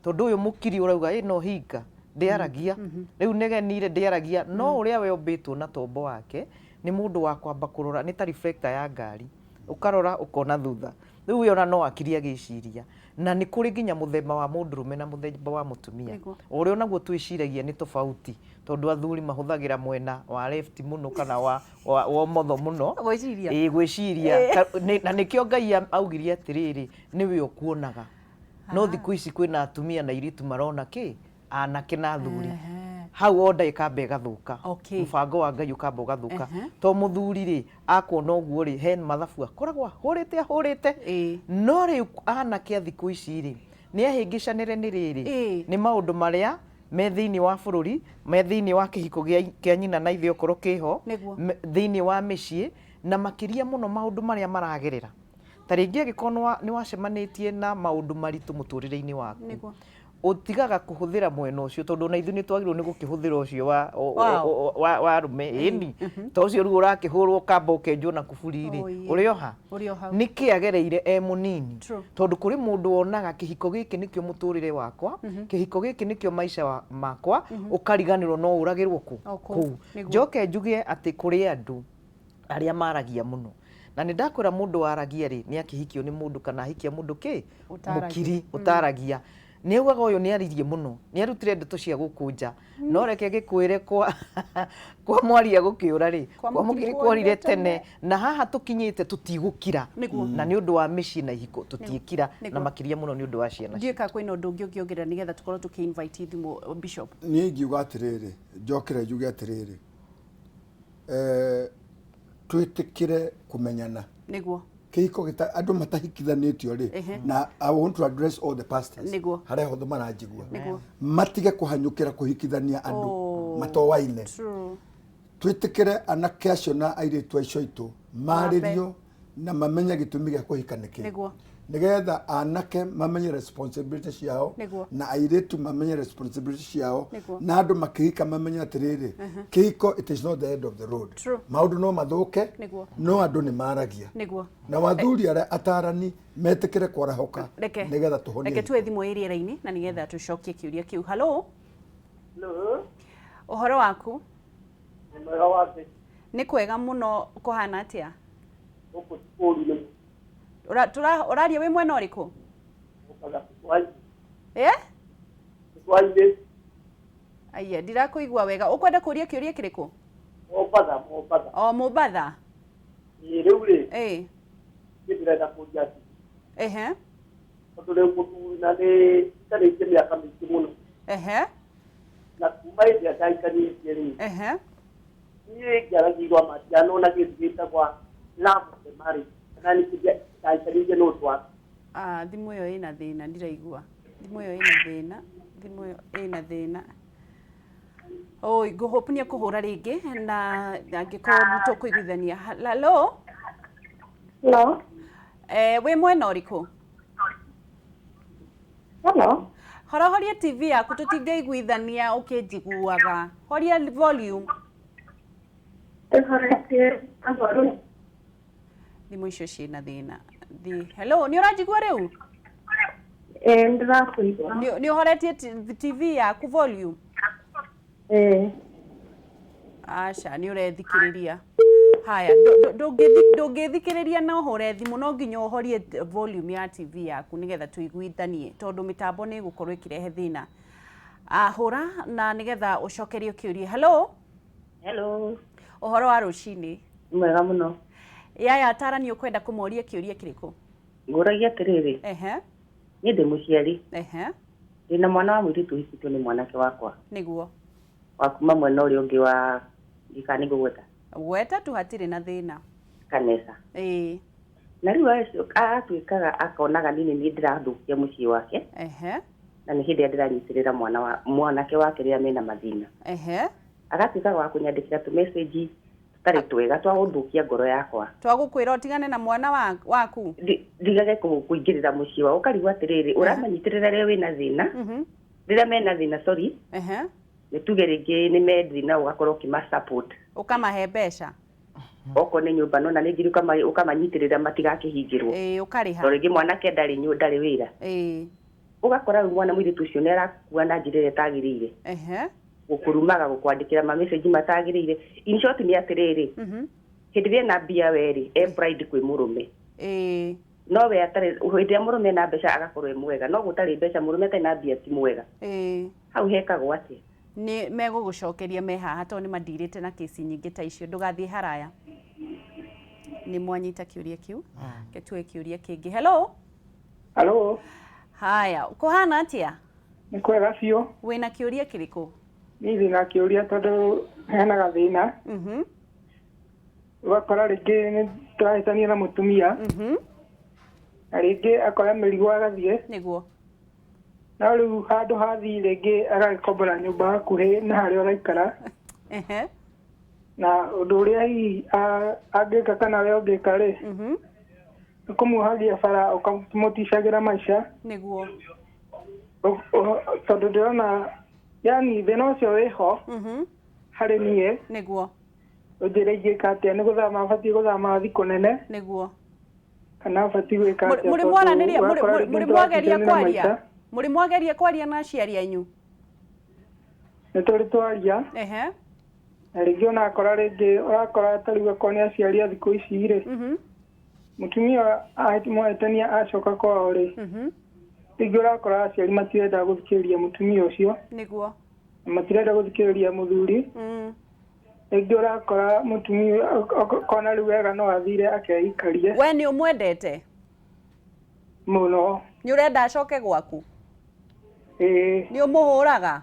tondũ ũyũ mũkiri ũrauga ĩ no hinga ndĩaragia, rĩu negenire ndĩaragia, no ũrĩa we ombĩtwo na tombo wake nĩ mũndũ wa kwamba kũrora, nĩ ta reflector ya ngari, ũkarora ũkona thutha, rĩu we ona no akiri agĩciria. Na nĩ kũrĩ nginya mũthemba wa mũndũrũme na mũthemba wa mũtumia, o ũrĩa onaguo twĩciragia nĩ tofauti, tondũ athuri mahũthagĩra mwena wa left mũno kana wa ũmotho mũno gwĩciria. Ĩĩ, gwĩciria. Na nĩkĩo Ngai augirie atĩrĩrĩ, nĩwe ũkuonaga, no thikũ ici kwĩna atumia na airĩtu marona kĩ anake na athuri, hau onda ĩkamba ĩgathũka, mũbango wa Ngai ũkamba ũgathũka, to mũthuri rĩ akuona ũguo rĩ, he mathabu akoragwo ahũrĩte ahũrĩte, no rĩu anake a thikũ ici rĩ nĩ ahĩngĩcanĩre nĩ rĩrĩ, nĩ maũndũ marĩa me thĩinĩ wa bũrũri, me thĩinĩ wa kĩhiko kĩa nyina na ithe okorwo kĩho, thĩinĩ wa mĩciĩ, na makĩria mũno maũndũ marĩa maragerera. Ta rĩngĩ angĩkorwo nĩ wacemanĩtie na maũndũ maritũ mũtũrĩre-inĩ waku, ũtigaga kũhũthĩra mwena ũcio, tondũ ona ithuĩ nĩ twagĩrĩirwo nĩ gũkĩhũthĩra ũcio wa arũme, ĩni to ũcio rĩu ũrakĩhũrwo ũkamba ũkenjwo na kuburi rĩ, ũrĩ o ha? Nĩkĩ agereire e mũnini? Tondũ kũrĩ mũndũ wonaga kĩhiko gĩkĩ nĩkĩo mũtũrĩre wakwa, kĩhiko gĩkĩ nĩkĩo maica makwa, ũkariganĩrwo no ũragĩrwo kũu. Njoke njuge atĩ kũrĩ andũ arĩa maragia mũno, na nĩ ndakwĩra mũndũ waragia rĩ nĩ akĩhikio nĩ mũndũ kana ahikia mũndũ kĩ mũkiri ũtaragia, nĩ augaga ũyũ nĩ aririe mũno, nĩ arutire ndeto cia gũkũ nja, no reke gĩkwĩre kwa mwaria gũkĩũra rĩ, kwa mũkiri kworire tene, na haha tũkinyĩte tũtigũkira, na nĩ ũndũ wa mĩciĩ na ihiko tũtiĩkira, na makĩria mũno nĩ ũndũ wa ciana. Ndiũĩ kana kwĩna ũndũ ũngĩ ũngĩongerera nĩgetha tũkorwo tũkĩ invite thimũ, Bishop. Niĩ ingiuga atĩrĩrĩ, njokere njuge atĩrĩrĩ, twĩtĩkĩre kũmenyana. Nĩguo. Kĩhiko gĩta andũ matahikithanĩtio rĩ, na I want to address all the pastors Nĩguo. harĩa hothe maranjigua, Nĩguo. matige kũhanyũkĩra kũhikithania andũ matowaine. Twĩtĩkĩre anake acio na airĩtu acio aitũ marĩrio na mamenye gĩtũmi gĩa kũhika nĩkĩ, Nĩguo. nĩgetha anake mamenye responsibility ciao, Nĩguo. na airĩtu mamenye responsibility ciao, Nĩguo. na andũ makĩhika mamenye atĩrĩrĩ, kĩhiko it is not the end of the road. Maũndũ no mathũke, Nĩguo. no andũ nĩ maragia, Nĩguo. na wathuri arĩa atarani metĩkĩre kwarahũka Reke nĩgetha tũhonie. Reke tuwe thimũ ĩ rĩera-inĩ na nĩgetha tũcokie kĩũria kĩu. Hello. Hello. Ũhoro waku? Nĩ mwega wa Ngai. Nĩ kwega mũno, kũhana atĩa? Gũkũ ti kũũru nĩ Ũraria wĩ mwena ũrĩkũ? Mombasa, Gĩcũa-inĩ. Eh? Gĩcũa-inĩ. Aya, ndirakũigua wega. Ũkwenda kũria kĩũria kĩrĩkũ? Mombasa, Mombasa. O Mombasa. Ĩĩ, rĩu rĩ, niĩ ndĩrenda kũria atĩ tondũ rĩu mũthuri na nĩ ikarĩtie mĩaka mĩingĩ mũno, na kuma hĩndĩ ĩrĩa ndaikarĩtie rĩ, niĩ ngĩaragia igwa ma ndianona kĩndũ gĩtagwa love of the marriage, kana nĩ kĩndũ ndaikarĩtie nĩ ũndũ wa Ah, thimũ ĩyo ĩna thĩna, ndiraigua. Thimũ ĩyo ĩna thĩna, thimũ ĩyo ĩna thĩna. Oi, ngũhope nĩ ekũhũra rĩngĩ na angĩkorwo nĩ tũkũiguithania. Hello? Hello. Wĩ mwena ũrĩkũ? Hello. Hora horia TV yaku tũtingĩiguithania ũkĩnjiguaga. Horia volume. Tũhoretie volume. Thimũ icio ciĩna thĩna. Thiĩ. Hello, nĩ ũranjigua rĩu? Ĩĩ, nĩndĩrakũigua. Nĩ ũhoretie TV yaku volume? Ĩĩ. Aca, nĩ ũrethikĩrĩria. Haya, ndũngĩthikĩrĩria na ũhũre thimũ, no nginya ũhorie volume ya TV yaku nĩgetha tũiguithanie, tondũ mĩtambo nĩ ĩgũkorwo ĩkĩrehe thĩna. Hũra na nĩgetha ũcokerio kĩũria. Hello? Hello. Ũhoro wa rũcinĩ? Mwega mũno. Yaya, atarani ũkwenda kũmoria kĩũria kĩrĩkũ? Ngũragia atĩrĩrĩ. Ehe. Niĩ ndĩ mũciari. Ehe. Ndĩna mwana wa mũirĩtu ũhikĩtio nĩ mwanake wakwa. Nĩguo. Wa kuma mwena ũrĩa ũngĩ wa ndikana nĩ ngũgweta. Gweta tu hatirĩ na thĩna. Kanesa. Ĩĩ. Na rĩu agatuĩkaga akonaga niĩ nĩ niĩ ndĩrathũkia mũciĩ wake. Ehe. Na nĩ hĩndĩ ĩrĩa ndĩranyitĩrĩra mwana wa mwanake wake rĩrĩa mena mathĩna. Ehe. Agatuĩkaga wa kũnyandĩkĩra tũ message tũtarĩ twega twa gũthũkia ngoro yakwa. Twa gũkwĩra ũtigane na mwana waku. Ndigage kũingĩrĩra mũciĩ wao, ũkarigwo atĩrĩrĩ, ũramanyitĩrĩra rĩrĩa wĩna thĩna, rĩrĩa mena thĩna, sorry. Ehe. Nĩ tuge rĩngĩ nĩ methĩna, ũgakorwo ũkĩma support. Ũkamahe mbeca. Okorwo nĩ nyũmba nona rĩngĩ ũkamanyitĩrĩra matigakĩhingĩrwo. Ĩĩ, ũkarĩha. Tondũ rĩngĩ mwanake ndarĩ wĩra. Ĩĩ. Ũgakora rĩu mwana mũirĩtu ũcio nĩ arakua na njĩra ĩrĩa ĩtagĩrĩire. Ehe. Gũkũrumaga, gũkwandĩkĩra ma message matagĩrĩire. In short nĩ atĩrĩrĩ, hĩndĩ ĩrĩa ena mbia we rĩ, e pride kwĩ mũrũme. Ĩĩ. No we atarĩ, hĩndĩ ĩrĩa mũrũme ena mbeca agakorwo e mwega, no gũtarĩ mbeca mũrũme atarĩ na mbia ti mwega. Ĩĩ. Hau hekagwo atĩa? Nĩ megũgũcokeria me haha tondũ nĩ mandirĩte na kesi nyingĩ ta icio, ndũgathiĩ haraya. Nĩ mwanyita kĩũria kĩu. Reke tuoe kĩũria kĩngĩ. Hello? Hello. Haya, kũhana atĩa? Nĩ kwega biũ. Wĩna kĩũria kĩrĩkũ? Niĩ ndĩna kĩũria tondũ hena gathĩna. Ũgakora rĩngĩ nĩ tũrahĩtania na mũtumia. Na rĩngĩ akoya mĩrigo agathiĩ. Nĩguo. No rĩu handũ hathiĩ rĩngĩ agagĩkombora nyũmba hakuhĩ na harĩa ũraikara. Ehe. Na ũndũ ũrĩa hihi angĩka kana we ũngĩka rĩ, nĩ kũmuohagia bara ũkamũticagĩra maica. Nĩguo. Tondũ ndĩrona yani thĩna ũcio wĩho harĩ niĩ. Nĩguo. Ũnjĩre ingĩka atĩa, nĩ gũthama batiĩ gũthama thiĩ kũnene? Nĩguo. Kana batiĩ gwĩka atĩa? Mũrĩ mwaranĩria, mũrĩ mwageria kwaria? Mũrĩ mwageria kwaria na aciari anyu? Nĩ tũrĩ twaria. Ehe. Na rĩngĩ ona akora rĩngĩ ũrakora ta rĩu akorwo nĩ aciari a thikũ ici rĩ, mũtumia mwahĩtania acoka kwao rĩ, rĩngĩ ũrakora aciari matirenda gũthikĩrĩria mũtumia ũcio. Nĩguo. Na matirenda gũthikĩrĩria mũthuri. Rĩngĩ ũrakora mũtumia kona rĩu wega no athire akeikarie. We nĩ ũmwendete? Mũno. Nĩ ũrenda acoke gwaku? Ĩĩ. Nĩ ũmũhũraga?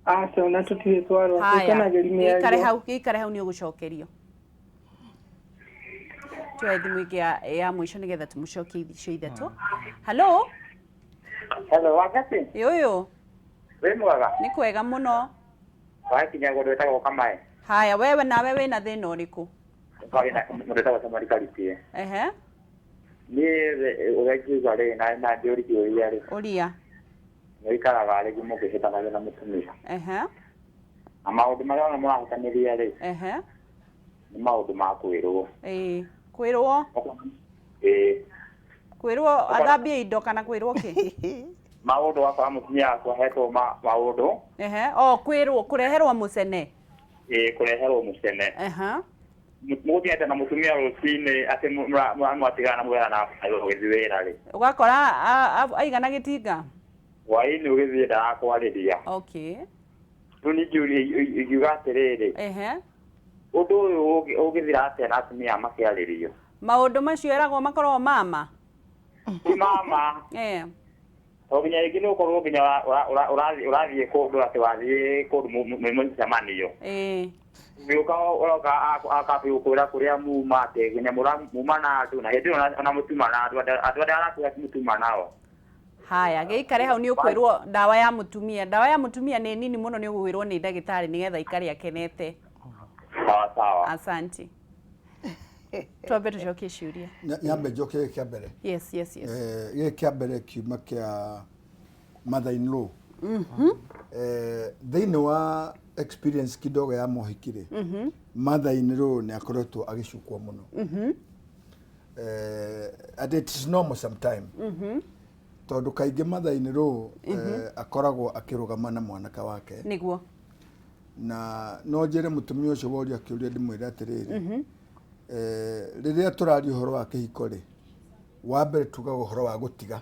Aca, ona tũtirĩ twarũa. Tũikanagĩria mĩario. Gĩikare hau, gĩikare hau nĩ ũgũcokerio. Tuoe thimũ ĩngĩ ya mũico nĩgetha tũmũcokie icio ithatũ. Hello? Hello, Wangeci? Ĩ ũyũ. Wĩ mwega? Nĩ kwega mũno. Wakinya mũndũ wĩtagwo Kamae. Haya, wewe nawe wĩna thĩna ũrĩkũ? Mũndũ wĩtagwo Samuel Karitie. Ehe. Niĩ ũrĩa ingiuga rĩ, na ndĩũrie kĩũria rĩ. Ũria. Nĩ ũikaraga rĩngĩ mũkĩhĩtanagia na mũtumia. Ehe. Na maũndũ marĩa ona mũrahĩtanĩria rĩ, Ehe. nĩ maũndũ ma kwĩrwo. Ĩĩ, kwĩrwo? Ĩĩ. Kwĩrwo athambie indo kana kwĩrwo kĩ? Maũndũ wakora mũtumia waku ahetwo maũndũ. Ehe, o kwĩrwo kũreherwo mũcene. Ĩĩ, kũreherwo mũcene. Ehe. Mũgũthiĩte na mũtumia rũcinĩ atĩ mwatigana mũgera na ũgĩthiĩ wĩra rĩ. Ũgakora aigana gĩtinga? Hwaĩ-inĩ ũgĩthiĩ ndarakwarĩria. Okay. Rĩu ningĩ ingiuga atĩrĩrĩ. Ehe. Ũndũ ũyũ ũngĩthira atĩa na atumia makĩarĩrio? Maũndũ macio eragwo makoragwo mama? Ti mama. Eh. To nginya rĩngĩ nĩ ũkorwo nginya ũrathiĩ kũndũ atĩ wathiĩ kũndũ mwĩ mũcemanio. Ĩĩ. Ũgĩũka ũroka akambia gũkwĩra kũrĩa muma atĩ nginya muma na andũ na hĩndĩ ĩyo ona mũtuma na andũ andũ arĩa arakwĩra ti mũtuma nao. Haya, gĩikare hau nĩ ũkwĩrwo ndawa ya mũtumia. Ndawa ya mũtumia nĩ nini mũno nĩ ũgwĩrwo nĩ ndagĩtarĩ nĩgetha aikare akenete. Sawa sawa. Asante. Twambe tũcokie ciũria. Nyambe njoke gĩkĩ kĩa mbere. Yes, yes, yes. Gĩkĩ kĩa mbere kiuma kĩa mother in law. Thĩinĩ wa experience kidogo ya mohiki rĩ, mother in law nĩ akoretwo agĩcukwo mũno. And it is normal sometime tondũ kaingĩ mathainĩ rũ akoragwo akĩrũgama na mwanake wake. Nĩguo. Na no njĩre mũtumia ũcio woria kĩũria ndĩmwĩre atĩrĩrĩ, rĩrĩa tũraria ũhoro wa kĩhiko rĩ, wa mbere tugaga ũhoro wa gũtiga.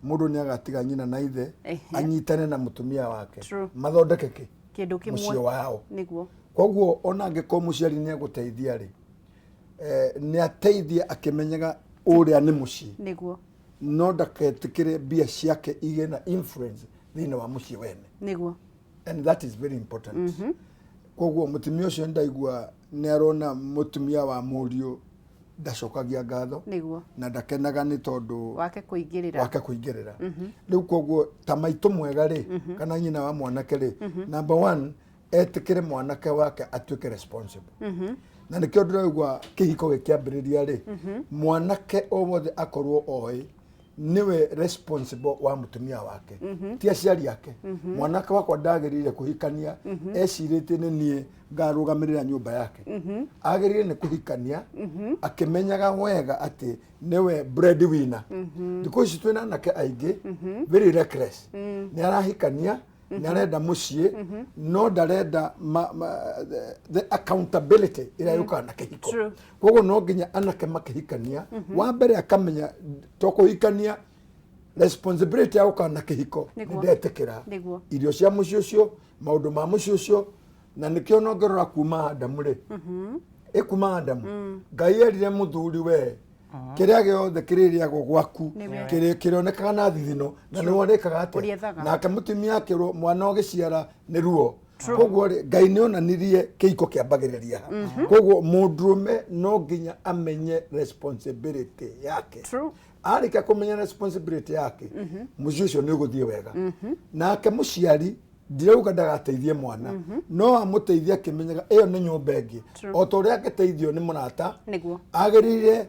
Mũndũ nĩ agatiga nyina na ithe anyitane na mũtumia wake. Mathondeke kĩ? Kĩndũ kĩmwe. Mũciĩ wao. Nĩguo. Koguo ona angĩkorwo mũciari nĩ egũteithia rĩ, nĩ ateithie akĩmenyaga ũrĩa nĩ mũciĩ. Nĩguo. No ndaketĩkĩre mbia ciake igĩe na influence thĩinĩ wa mũciĩ wene. Nĩguo. And that is very important. Koguo mũtumia ũcio ndaigua nĩ arona mũtumia wa mũriũ ndacokagia ngatho. Nĩguo. Na ndakenaga nĩ tondũ wake kũingĩrĩra. Wake kũingĩrĩra. Rĩu koguo ta maitũ mwega rĩ, kana nyina wa mwanake rĩ, number one, etĩkĩre mwanake wake atuĩke responsible. Na nĩkĩo ndĩraigua kĩhiko gĩkĩambĩrĩria rĩ, mwanake o wothe akorwo oĩ nĩwe responsible wa mũtumia wake, ti aciari ake. Mwanake wakwa ndagĩrĩire kũhikania ecirĩtie nĩ niĩ ngarũgamĩrĩra nyũmba yake. Agĩrĩire nĩ kũhikania akĩmenyaga wega atĩ nĩwe breadwinner. Thikũ ici twĩna anake aingĩ very reckless. Nĩ arahikania, nĩ arenda mũciĩ, no ndarenda the accountability ĩrĩa yũkaga na kĩhiko. Koguo no nginya anake makĩhikania, wa mbere akamenya to kũhikania responsibility ya gũka na kĩhiko nĩ ndetĩkĩra irio cia mũciĩ ũcio, maũndũ ma mũciĩ ũcio. Na nĩkĩo no ngĩrora kuma Adamu rĩ, ĩ kuma Adamu Ngai erire mũthuri we kĩrĩa gĩothe kĩrĩrĩagwo gwaku kĩrĩonekaga na thithino, na nĩwe ũrĩkaga atĩa. Nake mũtumia akĩrwo mwana ũgĩciara nĩ ruo. Koguo rĩ, Ngai nĩ onanirie kĩhiko kĩambagĩrĩria ha. Koguo mũndũrũme no nginya amenye responsibility yake. Arĩkia kũmenya responsibility yake, mũciĩ ũcio nĩ ũgũthiĩ wega. Nake mũciari ndirauga ndagateithie mwana, no amũteithie akĩmenyaga ĩyo nĩ nyũmba ĩngĩ. O ta ũrĩa angĩteithio nĩ mũrata, agĩrĩire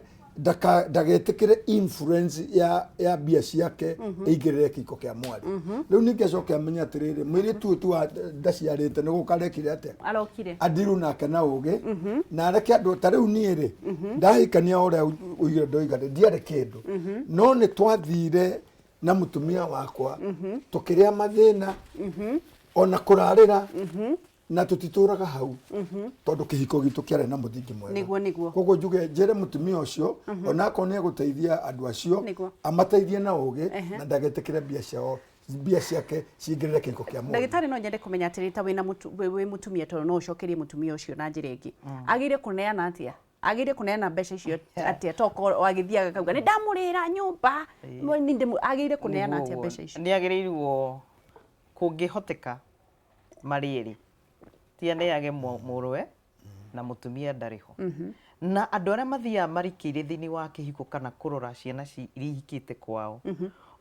ndagetĩkĩre influence ya mbia ciake ĩingĩrĩre kĩhiko kĩa mwarĩ. Rĩu ningĩ acoke amenye atĩrĩrĩ, mũirĩtu ũyũ tu ndaciarĩte nĩ gũka arekire atĩa? Arokire. Andiru nake na ũgĩ, na areke andũ ta rĩu niĩ rĩ, ndahikania ũrĩa ũigire ndoiga rĩ, ndiarĩ kĩndũ. No nĩ twathire na mũtumia wakwa, tũkĩrĩa mathĩna, ona kũrarĩra, na tũtitũraga hau tondũ kĩhiko gitũ kĩarĩ na mũthingi mwega. Nĩguo, nĩguo. Koguo njuge njĩre mũtumia ũcio, ona akorwo nĩ egũteithia andũ acio, amateithie na ũgĩ, na ndagetĩkĩre mbia ciao, mbia ciake cingĩrĩre kĩhiko kĩa mũndũ. Ndagĩtarĩ, no nyende kũmenya atĩrĩ, ta wĩna wĩ mũtumia, tondũ no ũcokerie mũtumia ũcio na njĩra ĩngĩ, agĩrĩire kũneana atĩa? Agĩrĩire kũneana mbeca icio atĩa? Tokorwo agĩthiaga akauga nĩ ndamũrĩra nyũmba, agĩrĩire kũneana atĩa mbeca icio? Nĩ agĩrĩirwo kũngĩhoteka marĩ erĩ, ti aneage mũrũwe na mũtumia ndarĩ ho. Na andũ arĩa mathiaga marikĩire thĩinĩ wa kĩhiko kana kũrora ciana iria ihikĩte kwao,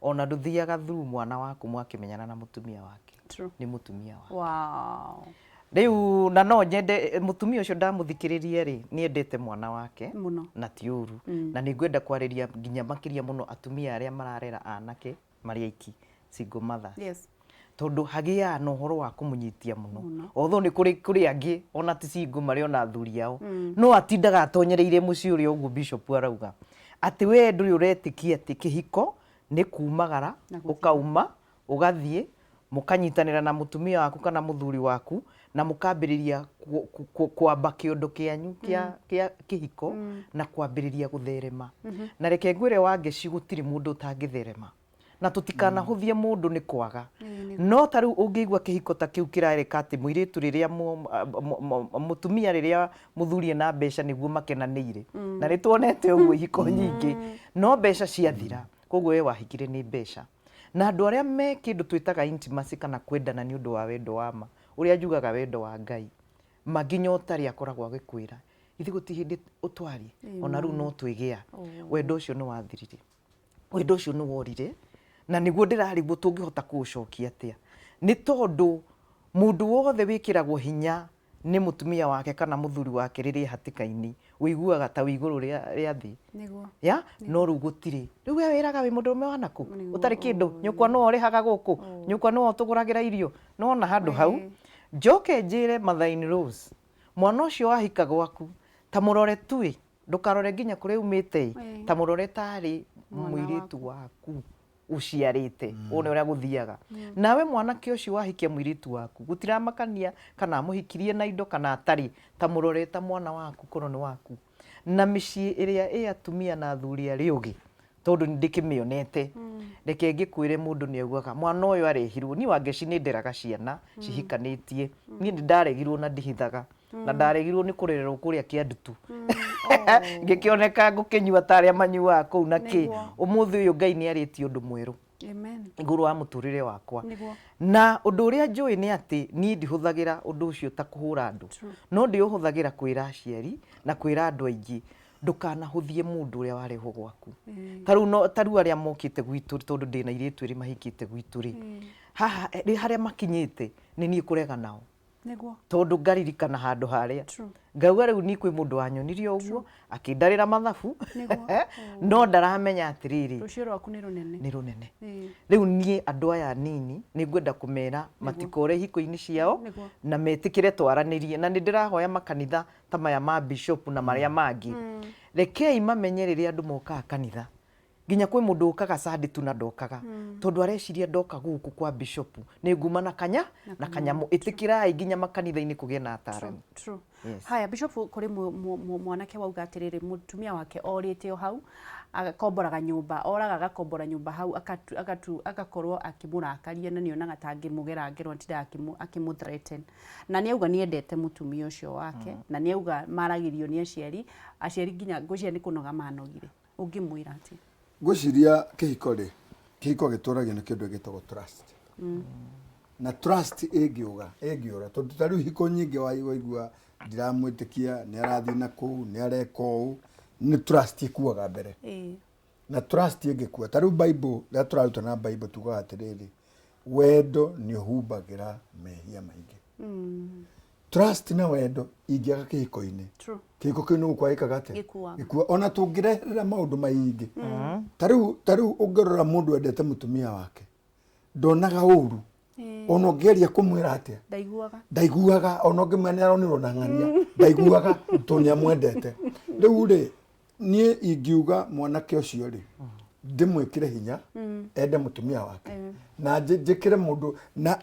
ona ndũthiaga through mwana waku mwakĩmenyana na mũtumia wake. Nĩ mũtumia wake. Rĩu na no nyende mũtumia ũcio ndamũthikĩrĩria rĩ, nĩ endete mwana wake mũno, na ti ũru. Na nĩ ngwenda kwarĩria nginya makĩria mũno atumia arĩa mararera anake marĩ aiki, single mothers. Tondũ hagĩaga na ũhoro wa kũmũnyitia mũno. Although nĩ kũrĩ angĩ ona ti single marĩ ona athuri ao, no atindaga atonyereire mũciĩ ũrĩa ũguo Bishop arauga. Atĩ we ndũrĩ ũretĩkia atĩ kĩhiko nĩ kumagara, ũkauma, ũgathiĩ, mũkanyitanĩra na mũtumia waku kana mũthuri waku, na mũkambĩrĩria kwamba kĩondo kĩanyu kĩa kĩhiko, na kwambĩrĩria gũtherema. Na reke ngwĩre Wangeci, gũtirĩ mũndũ ũtangĩtherema. Na tũtikanahũthie mũndũ nĩ kwaga. No ta rĩu ũngĩigua kĩhiko ta kĩu kĩrareka atĩ mũirĩtu rĩrĩa mũtumia rĩrĩa mũthuri ena mbeca nĩguo makenanĩire. Na nĩ tuonete ũguo ihiko nyingĩ. No mbeca ciathira, koguo we wahikire nĩ mbeca. Na andũ arĩa me kĩndũ twĩtaga intimacy kana kwendana nĩ ũndũ wa wendo wa ma, ũrĩa njugaga wendo wa Ngai, ma nginya ũtarĩ akoragwo agĩkwĩra, ithe gũtirĩ hĩndĩ ũtwarie, ona rĩu no twĩgĩa. Wendo ũcio nĩ wathirire. Wendo ũcio nĩ worire, na nĩguo ndĩrarigwo tũngĩhota kũũcokia atĩa. Nĩ tondũ mũndũ wothe wĩkĩragwo hinya nĩ mũtumia wake kana mũthuri wake rĩrĩa hatĩka-inĩ, ũiguaga ta wĩ igũrũ rĩa thĩ. Ya? No rĩu gũtirĩ. Rĩu we wĩraga wĩ mũndũrũme wa nakũ? Ũtarĩ kĩndũ, nyũkwa nĩwe ũrĩhaga gũkũ, nyũkwa nĩwe ũtũgũragĩra irio. Nĩwona handũ hau? Njoke njĩre Mother in Rose, mwana ũcio wahika gwaku, ta mũrore tu ĩ, Ndũkarore nginya kũrĩa umĩte ĩ, ta mũrore tarĩ mũirĩtu waku ũciarĩte, wone ũrĩa gũthiaga. Nawe mwanake ũcio wahikia mũirĩtu waku, gũtiramakania kana amũhikirie na indo kana atarĩ, ta mũrore ta mwana waku korwo nĩ waku. Na mĩciĩ ĩrĩa ĩ atumia na athuri arĩa ũgĩ, tondũ nĩ ndĩkĩmĩonete, reke ngĩkwĩre mũndũ nĩ augaga mwana ũyũ arehirwo. Niĩ Wangeci nĩ nderaga ciana cihikanĩtie, niĩ nĩ ndaregirwo na ndihithaga, na ndaregirwo nĩ kũrererwo kũrĩa Kĩandutu. Ngĩkĩoneka ngũkĩnyua ta arĩa manyuaga kũu na kĩ. Ũmũthĩ ũyũ Ngai nĩ arĩtie ũndũ mwerũ igũrũ wa mũtũrĩre wakwa. Na ũndũ ũrĩa njũĩ nĩ atĩ niĩ ndihũthagĩra ũndũ ũcio ta kũhũra andũ, no ndĩũhũthagĩra kwĩra aciari na kwĩra andũ aingĩ, ndũkanahũthie mũndũ ũrĩa warehwo gwaku. Ta rĩu no, ta rĩu arĩa mokĩte gwitũ, tondũ ndĩna airĩtu erĩ mahikĩte gwitũ rĩ, haha harĩa makinyĩte nĩ niĩ kũrega nao. Tondũ ngaririkana handũ harĩa ngauga rĩu ni kwĩ mũndũ wanyonirie ũguo akĩndarĩra mathabu, no ndaramenya atĩrĩrĩ, rũciũ rwaku nĩ rũnene. Nĩ rũnene. Rĩu niĩ andũ aya anini nĩ ngwenda kũmera matikore ihiko-inĩ ciao na metĩkĩre twaranĩrie, na nĩ ndĩrahoya makanitha ta maya ma bishop na marĩa mangĩ, rekei mamenye rĩrĩa andũ mokaga kanitha, nginya kwĩ mũndũ ũkaga Sunday tu na ndokaga tondũ areciria ndoka gũkũ kwa bishop nĩ nguma na kanya na kanyamũ. Ĩtĩkĩrai nginya makanitha-inĩ kũgĩe na atarani. Yes. Haya bishop, kũrĩ mwanake wauga atĩrĩrĩ, mũtumia wake orĩte o hau agakomboraga nyũmba, oraga agakombora nyũmba hau, agakorwo akĩmũrakaria na nĩonaga ta angĩmũgera ngero atindaga akĩmũ threaten. Na nĩ auga nĩ endete mũtumia ũcio wake, na nĩ auga maragĩrio nĩ aciari, aciari nginya ngwĩciria nĩ kũnoga manogire. Ũngĩmwĩra atĩa? Ngwĩciria kĩhiko rĩ, kĩhiko gĩtũragio nĩ kĩndũ gĩtagwo trust. Na trust ĩngĩũga, ĩngĩũra, tondũ ta rĩu hiko nyingĩ waigua ndiramwĩtĩkia, nĩ arathiĩ na kũu, nĩ areka ũũ, nĩ trust ĩkuaga mbere. Na trust ĩngĩkua, ta rĩu Bible, rĩrĩa tũraruta na Bible tugaga atĩrĩrĩ, wendo nĩ ũhumbagĩra mehia maingĩ. Trust na wendo ingĩaga kĩhiko-inĩ, kĩhiko kĩu nĩ gũkua gĩkaga atĩa? Gĩkuaga. Gĩkua. Ona tũngĩreherera maũndũ maingĩ. Ta rĩu ũngĩrora mũndũ endete mũtumia wake, ndonaga ũru. Ona ũngĩgeria kũmwĩra atĩa? Ndaiguaga. Ndaiguaga, ona ũngĩmwĩra nĩ aronirwo na ng'ania, ndaiguaga tondũ nĩ amwendete. Rĩu rĩ, niĩ ingiuga mwanake ũcio rĩ, ndĩmwĩkĩre hinya, ende mũtumia wake. Na njĩkĩre mũndũ, na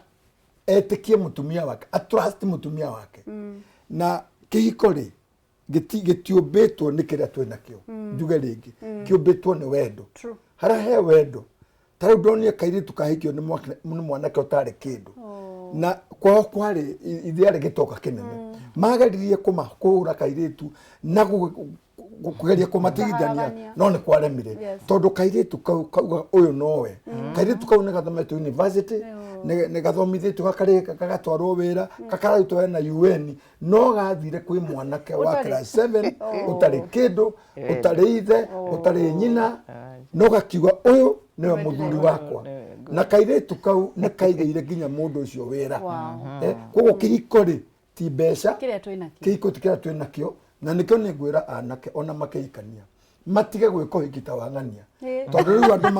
etĩkie mũtumia wake, atrust mũtumia wake. Na kĩhiko rĩ, gĩtiũmbĩtwo nĩ kĩrĩa twĩ nakĩo. Njuge rĩngĩ, kĩũmbĩtwo nĩ wendo. Harĩa he wendo, ta rĩu ndonire kairĩtu kahikio nĩ mwanake ũtarĩ kĩndũ. Na kwao kwarĩ, ithe arĩ gĩtonga kĩnene. Mageririe kũhũra kairĩtu na kũgeria kũmatigithania, no nĩ kwaremire. Tondũ kairĩtu kau kauga ũyũ nowe. Kairĩtu kau nĩ gathomete university, nĩ gathomithĩtio gagatwarwo wĩra, gakarutwo wĩra na UN, no gathire kwĩ mwanake wa class 7, ũtarĩ kĩndũ, ũtarĩ ithe, ũtarĩ nyina, no gakiuga ũyũ nĩwe mũthuri wakwa. Na kairĩtu kau nĩ kaigĩire nginya mũndũ ũcio wĩra. Koguo kĩhiko rĩ, ti mbeca, kĩhiko ti kĩrĩa twĩ nakĩo, na nĩkĩo nĩ ngwĩra anake ona makĩhikania matige gwĩka ũhiki ta wa ng'ania. Tondũ rĩu andũ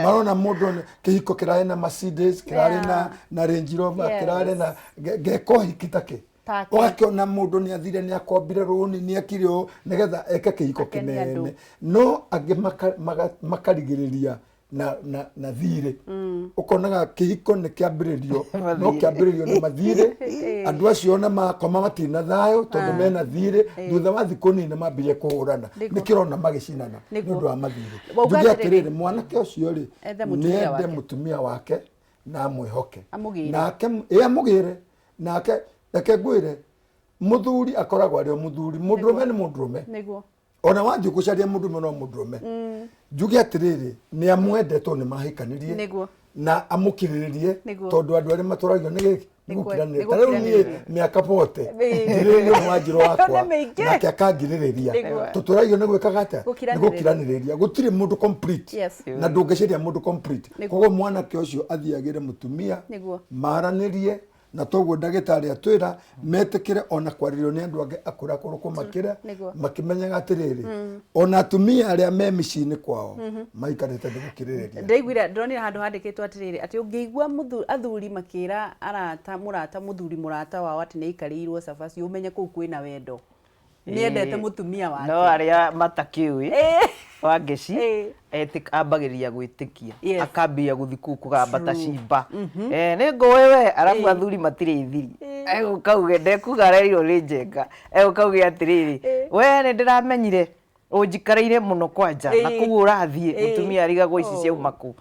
marona mũndũ kĩhiko kĩrarĩ na Mercedes, kĩrarĩ na Range Rover, kĩrarĩ na ngeka ũhiki ta kĩ. Ũgakĩona mũndũ nĩ athire, nĩ akombire rũni, nĩ ekire ũũ nĩgetha eke kĩhiko kĩnene. No angĩ makarigĩrĩria na thirĩ. Ũkonaga kĩhiko nĩ kĩambĩrĩrio, no kĩambĩrĩrio na mathirĩ. Andũ acio ona makoma matirĩ na thayũ tondũ mena thirĩ. Thutha wa thikũ nini mambirie kũhũrana. Nĩ kĩrona magĩcinana nĩ ũndũ wa mathirĩ. Njuge atĩrĩrĩ, mwanake ũcio rĩ, nĩ ende mũtumia wake na amwĩhoke. Nake, amũgĩre. Nake, reke ngwĩre, mũthuri akoragwo arĩ o mũthuri, mũndũrũme nĩ mũndũrũme. Ona wathiĩ gũcaria mũndũrũme no mũndũrũme. Njuge atĩrĩrĩ, nĩ amwende tondũ nĩ mahikanirie. Na amũkirĩrĩrie tondũ andũ arĩa matũragio nĩ gĩkĩ, nĩ gũkiranĩria. Ta rĩu niĩ mĩaka 40, ngirĩrĩrio nĩ Wanjirũ wakwa, nake akangirĩrĩria. Tũtũragio nĩ gwĩkaga atĩa? Nĩ gũkiranĩrĩria. Gũtirĩ mũndũ complete. Na ndũngĩcaria mũndũ complete. Koguo mwanake ũcio athiagĩre mũtumia, maranĩrie, na toguo ndagĩtarĩ atwĩra metĩkĩre ona kwarĩrio nĩ andũ angĩ akũrũ akũrũ kũmakĩra, makĩmenyaga atĩrĩrĩ, ona atumia arĩa me mĩciĩ-inĩ kwao maikarĩte nĩ gũkirĩrĩria. Ndaiguire, ndonire handũ handĩkĩtwo atĩrĩrĩ, atĩ ũngĩigua athuri makĩra arata, mũrata, mũthuri mũrata wao atĩ nĩ aikarĩirwo cabaci, ũmenye kũu kwĩna wendo. Nĩendete mũtumia wake. No arĩa matakĩũĩ Wangeci ambagĩrĩria gwĩtĩkia. Akambia gũthiĩ kũu kũgamba ta cimba. Nĩ ngũĩ we, arabu athuri matirĩ thiri. Egũka auge ndekuga arerirwo nĩ Njenga. Egũka auge atĩrĩrĩ, we nĩ ndĩramenyire ũnjikarĩire mũno kwanja na kũu ũrathiĩ mũtumia arigagwo ici ciauma kũ.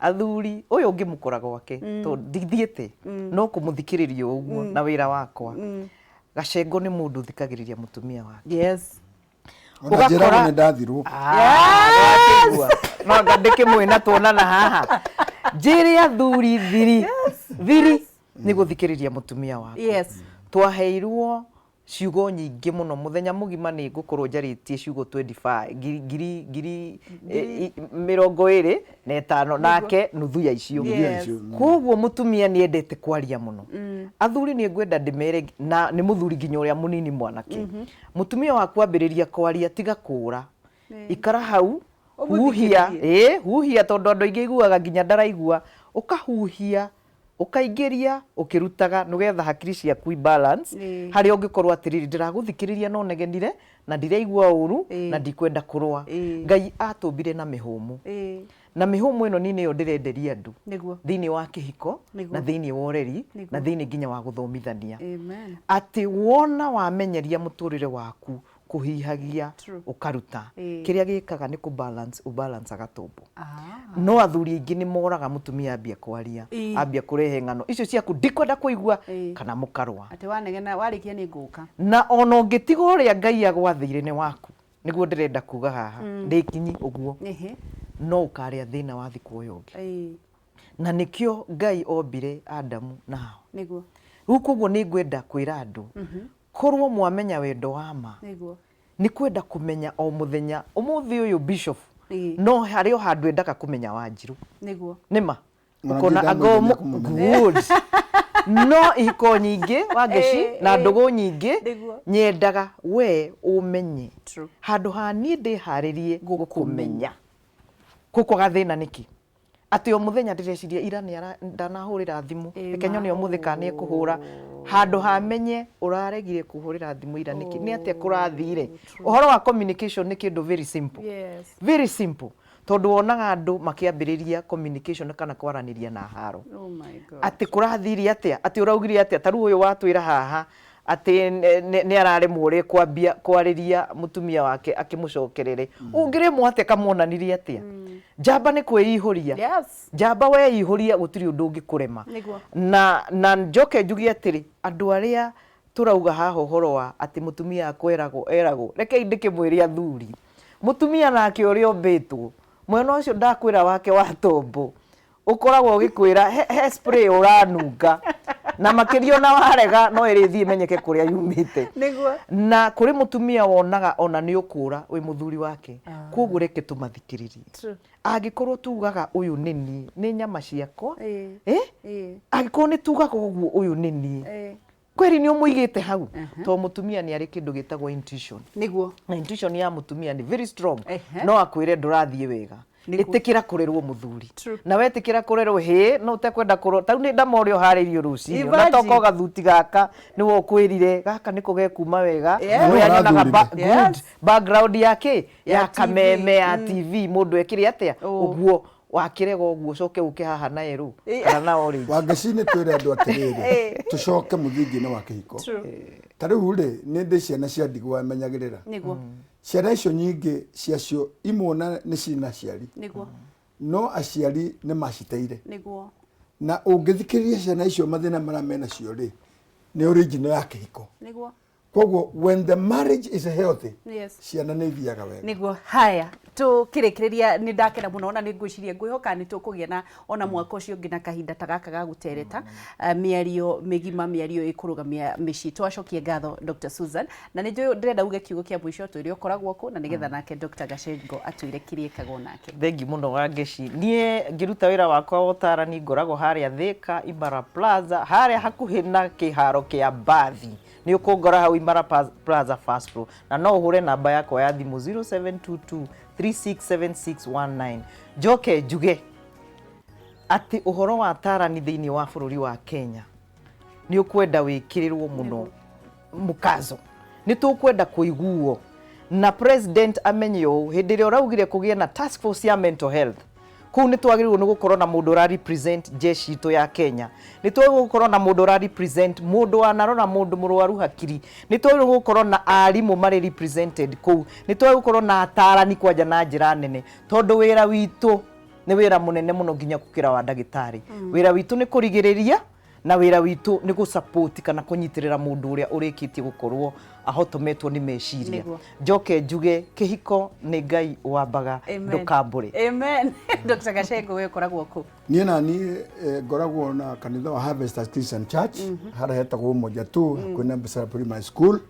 Athuri ũyũ ũngĩmũkora gwake tondũ ndithiĩte no kũmũthikĩrĩria o ũguo na wĩra wakwa. Gacengo nĩ mũndũ ũthikagĩrĩria mũtumia wake. Ona njĩragwo nĩ ndathirwo. Yes. No anga ndĩkĩmwĩ na tuonana haha. Njĩre athuri thiri. Thiri nĩ gũthikĩrĩria mũtumia waku. Twaheirwo ciugo nyingĩ mũno mũthenya mũgima nĩ ngũkorwo njarĩtie ciugo 25 ngiri ngiri ngiri 25 nake nuthu ya icio. Nuthu ya icio. Koguo mũtumia nĩ endete kwaria mũno. Athuri nĩ ngwenda ndĩmere na nĩ mũthuri nginya ũrĩa mũnini mwanake. Mũtumia waku ambĩrĩria kwaria tiga kũra. Ikara hau huhia, huhia tondũ andũ aingĩ aiguaga nginya ndaraigua. Ũkahuhia ũkaingĩria ũkĩrutaga nĩgetha hakiri ciaku i balance harĩa ũngĩkorwo atĩrĩrĩ ndĩragũthikĩrĩria no negenire na ndiraigua ũru na ndikwenda kũrũa. Ngai atũmbire na mĩhũmũ. Na mĩhũmũ ĩno niĩ nĩyo ndĩrenderia andũ thĩinĩ wa kĩhiko na thĩinĩ wa ũreri na thĩinĩ nginya wa gũthomithania. Atĩ wona wamenyeria mũtũrĩre waku kũhihagia ũkaruta kĩrĩa gĩkaga nĩ kũ balance ũbalancaga tombo. No athuri aingĩ nĩ moraga mũtumia ambia kwaria, ambia kũrehe ng'ano icio ciaku ndikwenda kũigua kana mũkarũa. Atĩ wanegena warĩkia nĩ ngũka. Na ona ũngĩtiga ũrĩa Ngai agwathĩire nĩ waku, nĩguo ndĩrenda kuga haha, ndĩkinyi ũguo, no ũkarĩa thĩna wa thikũ ũyũ ũngĩ. Na nĩkĩo Ngai ombire Adamu na Hawa. Rĩu koguo nĩ ngwenda kwĩra andũ, korwo mwamenya wendo wa ma, nĩ kwenda kũmenya o mũthenya, ũmũthĩ ũyũ Bishop, no harĩ o handũ endaga kũmenya Wanjirũ. Nĩ ma? Ũkona anga good. No ihiko nyingĩ Wangeci na ndũgũ nyingĩ nyendaga we ũmenye handũ ha niĩ ndĩharĩrie gũkũmenya. Gũkwaga thĩna nĩkĩ? Atĩ o mũthenya ndĩreciria ira nĩ ndanahũrĩra thimũ, reke nyone ũmũthĩ kana nĩ ekũhũra. Handũ ha menye ũraregire kũhũrĩra thimũ ira nĩkĩ, nĩ atĩa kũrathire. Ũhoro wa communication nĩ kĩndũ very simple. Very simple. Tondũ wonaga andũ makĩambĩrĩria communication kana kwaranĩria na haro. Atĩ kũrathire atĩa, atĩ ũraugire atĩa, ta rĩu ũyũ watwĩra haha atĩ nĩ araremwo ũrĩa kwambia kwarĩria mũtumia wake akĩmũcokerere. Ũngĩremwo atĩa kamuonanirie atĩa? Njamba nĩ kwĩihũria. Njamba weihũria gũtirĩ ũndũ ũngĩkũrema. Na njoke njuge atĩrĩ, andũ arĩa tũrauga haha ũhoro wa atĩ mũtumia akweragwo eragwo, rekei ndĩkĩmwĩre athuri, mũtumia nake ũrĩa ũmbĩtwo, mwena ũcio ndakwĩra wake wa tombo, ũkoragwo ũgĩkwĩra he spray ũranunga na makĩria ona warega no ĩrĩthiĩ ĩmenyeke kũrĩa yumĩte. Na kũrĩ mũtumia wonaga ona nĩ ũkũra wĩ mũthuri wake. Koguo reke tũmathikĩrĩrie. Angĩkorwo tugaga ũyũ nĩ niĩ, nĩ nyama ciakwa, angĩkorwo nĩ tugaga ũguo ũyũ nĩ niĩ, kweri nĩ ũmũigĩte hau, tondũ mũtumia nĩ arĩ kĩndũ gĩtagwo intuition. Na intuition ya mũtumia nĩ very strong. No akwĩre ndũrathiĩ wega. Ĩtĩkĩra kũrerwo mũthuri. Na wetĩkĩra kũrerwo, hĩ, no ũtekwenda kũrerwo. Ta rĩu nĩ ndama ũrĩa ũharĩirio rũcinĩ. Na toka gathuti gaka nĩwe ũkwĩrire, gaka nĩko gekuma wega. Ũrĩa nyonaga good background ya kĩ? Ya kameme ya TV. Mũndũ ekĩre atĩa? Ũguo wakĩrega ũguo ũcoke ũke haha na yerũ kana na orange. Wangeci nĩ twĩre andũ atĩrĩrĩ, tũcoke mũthingi-inĩ wa kĩhiko. Ta rĩu rĩ, nĩ ndĩ ciana cia ndigwa menyagĩrĩra. Ciana icio nyingĩ ciacio imwe na nĩ cina aciari. No aciari nĩ maciteire. Na ũngĩthikĩrĩria ciana icio mathĩna marĩa menacio rĩ, nĩ original ya kĩhiko. Koguo when the marriage is healthy, ciana nĩ ithiaga wega. Nĩguo. Haya, tũkĩrĩkĩrĩria nĩ ndakena mũno na nĩ ngwĩciria ngwĩhoka nĩ tũkũgĩa na ona mwaka ũcio ũngĩ na kahinda ta gaka ga gũtereta mĩario mĩgima, mĩario ĩkũrũgamia mĩciĩ. Twacokie ngatho Dr. Susan, na nĩ njũĩ ndĩrenda uge kiugo kĩa mũico twĩre ũkoragwo kũ na nĩgetha nake Dr. Gacengo atwĩre kĩrĩa ekagwo nake. Thengi mũno Wangeci. Niĩ ngĩruta wĩra wakwa wa ũtarani ngoragwo harĩa Thika Imara Plaza, harĩa hakuhĩ na kĩharo kĩa mbathi. Nĩ ũkũngora hau Imara Plaza first floor. Na no ũhũre namba yakwa ya thimũ 0722 367619. Njoke njuge atĩ ũhoro wa tarani thĩinĩ wa bũrũri wa Kenya nĩ ũkwenda wĩkĩrĩrwo mũno mũkazo. Nĩ tũkwenda kũiguo na president amenye ũũ, hĩndĩ ĩrĩa ũraugire kũgĩe na task force ya mental health, kũu nĩ twagĩrĩirwo nĩ gũkorwo na mũndũ ũra represent jeshi itũ ya Kenya, nĩ twagĩrĩirwo gũkorwo na mũndũ ũra represent mũndũ wanarora mũndũ mũrwaru hakiri, nĩ twagĩrĩirwo gũkorwo na arimũ marĩ represented kũu, nĩ twagĩrĩirwo gũkorwo na atarani kwanja na njĩra nene, tondũ wĩra witũ nĩ wĩra mũnene mũno nginya gũkĩra wa ndagĩtarĩ. Wĩra witũ nĩ kũrigĩrĩria, na wĩra witũ nĩ gũ-support kana kũnyitĩrĩra mũndũ ũrĩa ũrĩkĩtie gũkorwo ahotometwo nĩ meciria. Njoke njuge kĩhiko nĩ Ngai wambaga, ndũkambũre. Amen. Dr. Gachengo, we ũkoragwo kũ? Niĩ na niĩ ngoragwo na kanitha wa Harvesters Christian Church, harĩa hetagwo Umoja tu, hakuhĩ na Busara Primary School,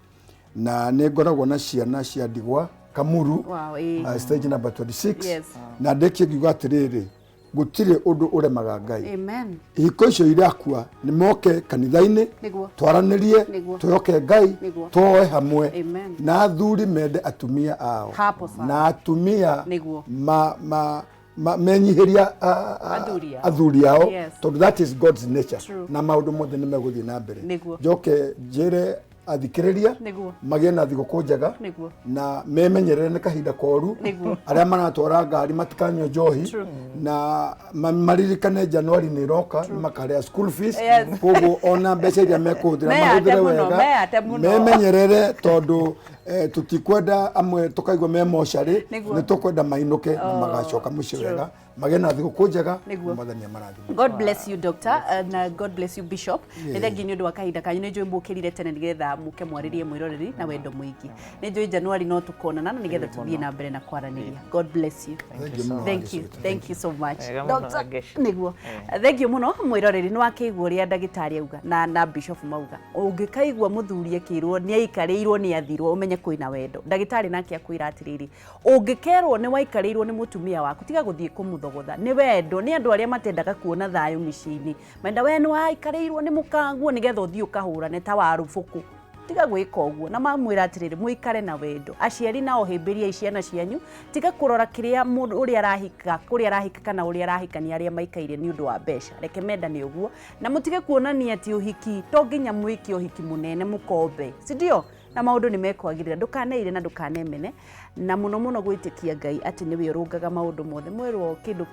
na nĩ ngoragwo na ciana cia ndigwa Kamuru, stage number 26. Na ndĩkie ngiuga atĩrĩrĩ, gũtirĩ ũndũ ũremaga Ngai. Amen. Ihiko icio irakua nĩ moke kanitha-inĩ, twaranĩrie, twĩhoke Ngai, twoe hamwe. Amen. Na athuri mende atumia ao. Hapo sawa. Na atumia ma, ma, ma, menyihĩria Athuri ao. Athuri ao, tondũ that is God's nature. True. Na maũndũ mothe nĩ megũthiĩ na mbere. Njoke njĩre athikĩrĩria magĩe na thigũkũ njega na memenyerere nĩ kahinda koru. Arĩa maratwara ngari matikanyue njohi, na maririkane Januari nĩ ĩroka, nĩ makarĩa school fees. Koguo ona mbeca iria mekũhũthĩra Meyate mahũthĩre mũno, wega. Meyate mũno. Memenyerere tondũ tũtikwenda amwe tũkaigua me mocarĩ. Nĩ tũkwenda mainũke na magacoka mũciĩ wega, magĩe na thigũkũ njega, na Mwathani amarathime. God bless you, doctor, na God bless you, bishop. Nĩ thengiũ nĩ ũndũ wa kahinda kanyu. Nĩ njũĩ mũkĩrire tene nĩgetha mũke mwarĩrie mwĩroreri na wendo mũingĩ. Nĩ njũĩ Januari no tũkonana na nĩgetha tũthiĩ na mbere na kwaranĩria. God bless you. Thank you mũno, Thank you. Agnes. Thank you so much. Wega mũno, Doctor, Agnes. Nĩguo. Thank you mũno mwĩroreri. Nĩ wakĩigua ũrĩa ndagĩtarĩ auga na bishop mauga. Ũngĩkaigua mũthuri akĩrwo nĩ aikarĩirwo, nĩ athirwo, ũmenye kwĩna wendo. Ndagĩtarĩ nake akwĩra atĩrĩrĩ, ũngĩkerwo nĩ waikarĩirwo nĩ mũtumia waku, tiga gũthiĩ kũmũthogotha. Nĩ wendo, nĩ andũ arĩa matendaga kuona thayũ mĩciĩ-inĩ. Menda we nĩ waikarĩirwo nĩ mũkaguo nĩgetha ũthiĩ ũkahũrane ta warũbũkũ. Tiga gwĩka ũguo. Na mamwĩra atĩrĩrĩ, mũikare na wendo. Aciari nao hĩmbĩriai ciana cianyu, tiga kũrora kĩrĩa mũndũ ũrĩa arahika, kũrĩa arahika kana ũrĩa arahikania arĩa maikaire nĩ ũndũ wa mbeca. Reke mendane ũguo, na mũtige kuonania atĩ ũhiki to nginya mwĩke ũhiki mũnene mũkombe, si ndio? Na maũndũ nĩ mekwagĩrĩra. Ndũkaneire na ndũkanemene, na mũno mũno gwĩtĩkia Ngai atĩ nĩwe ũrũngaga maũndũ mothe. Mwĩrwo kĩndũ.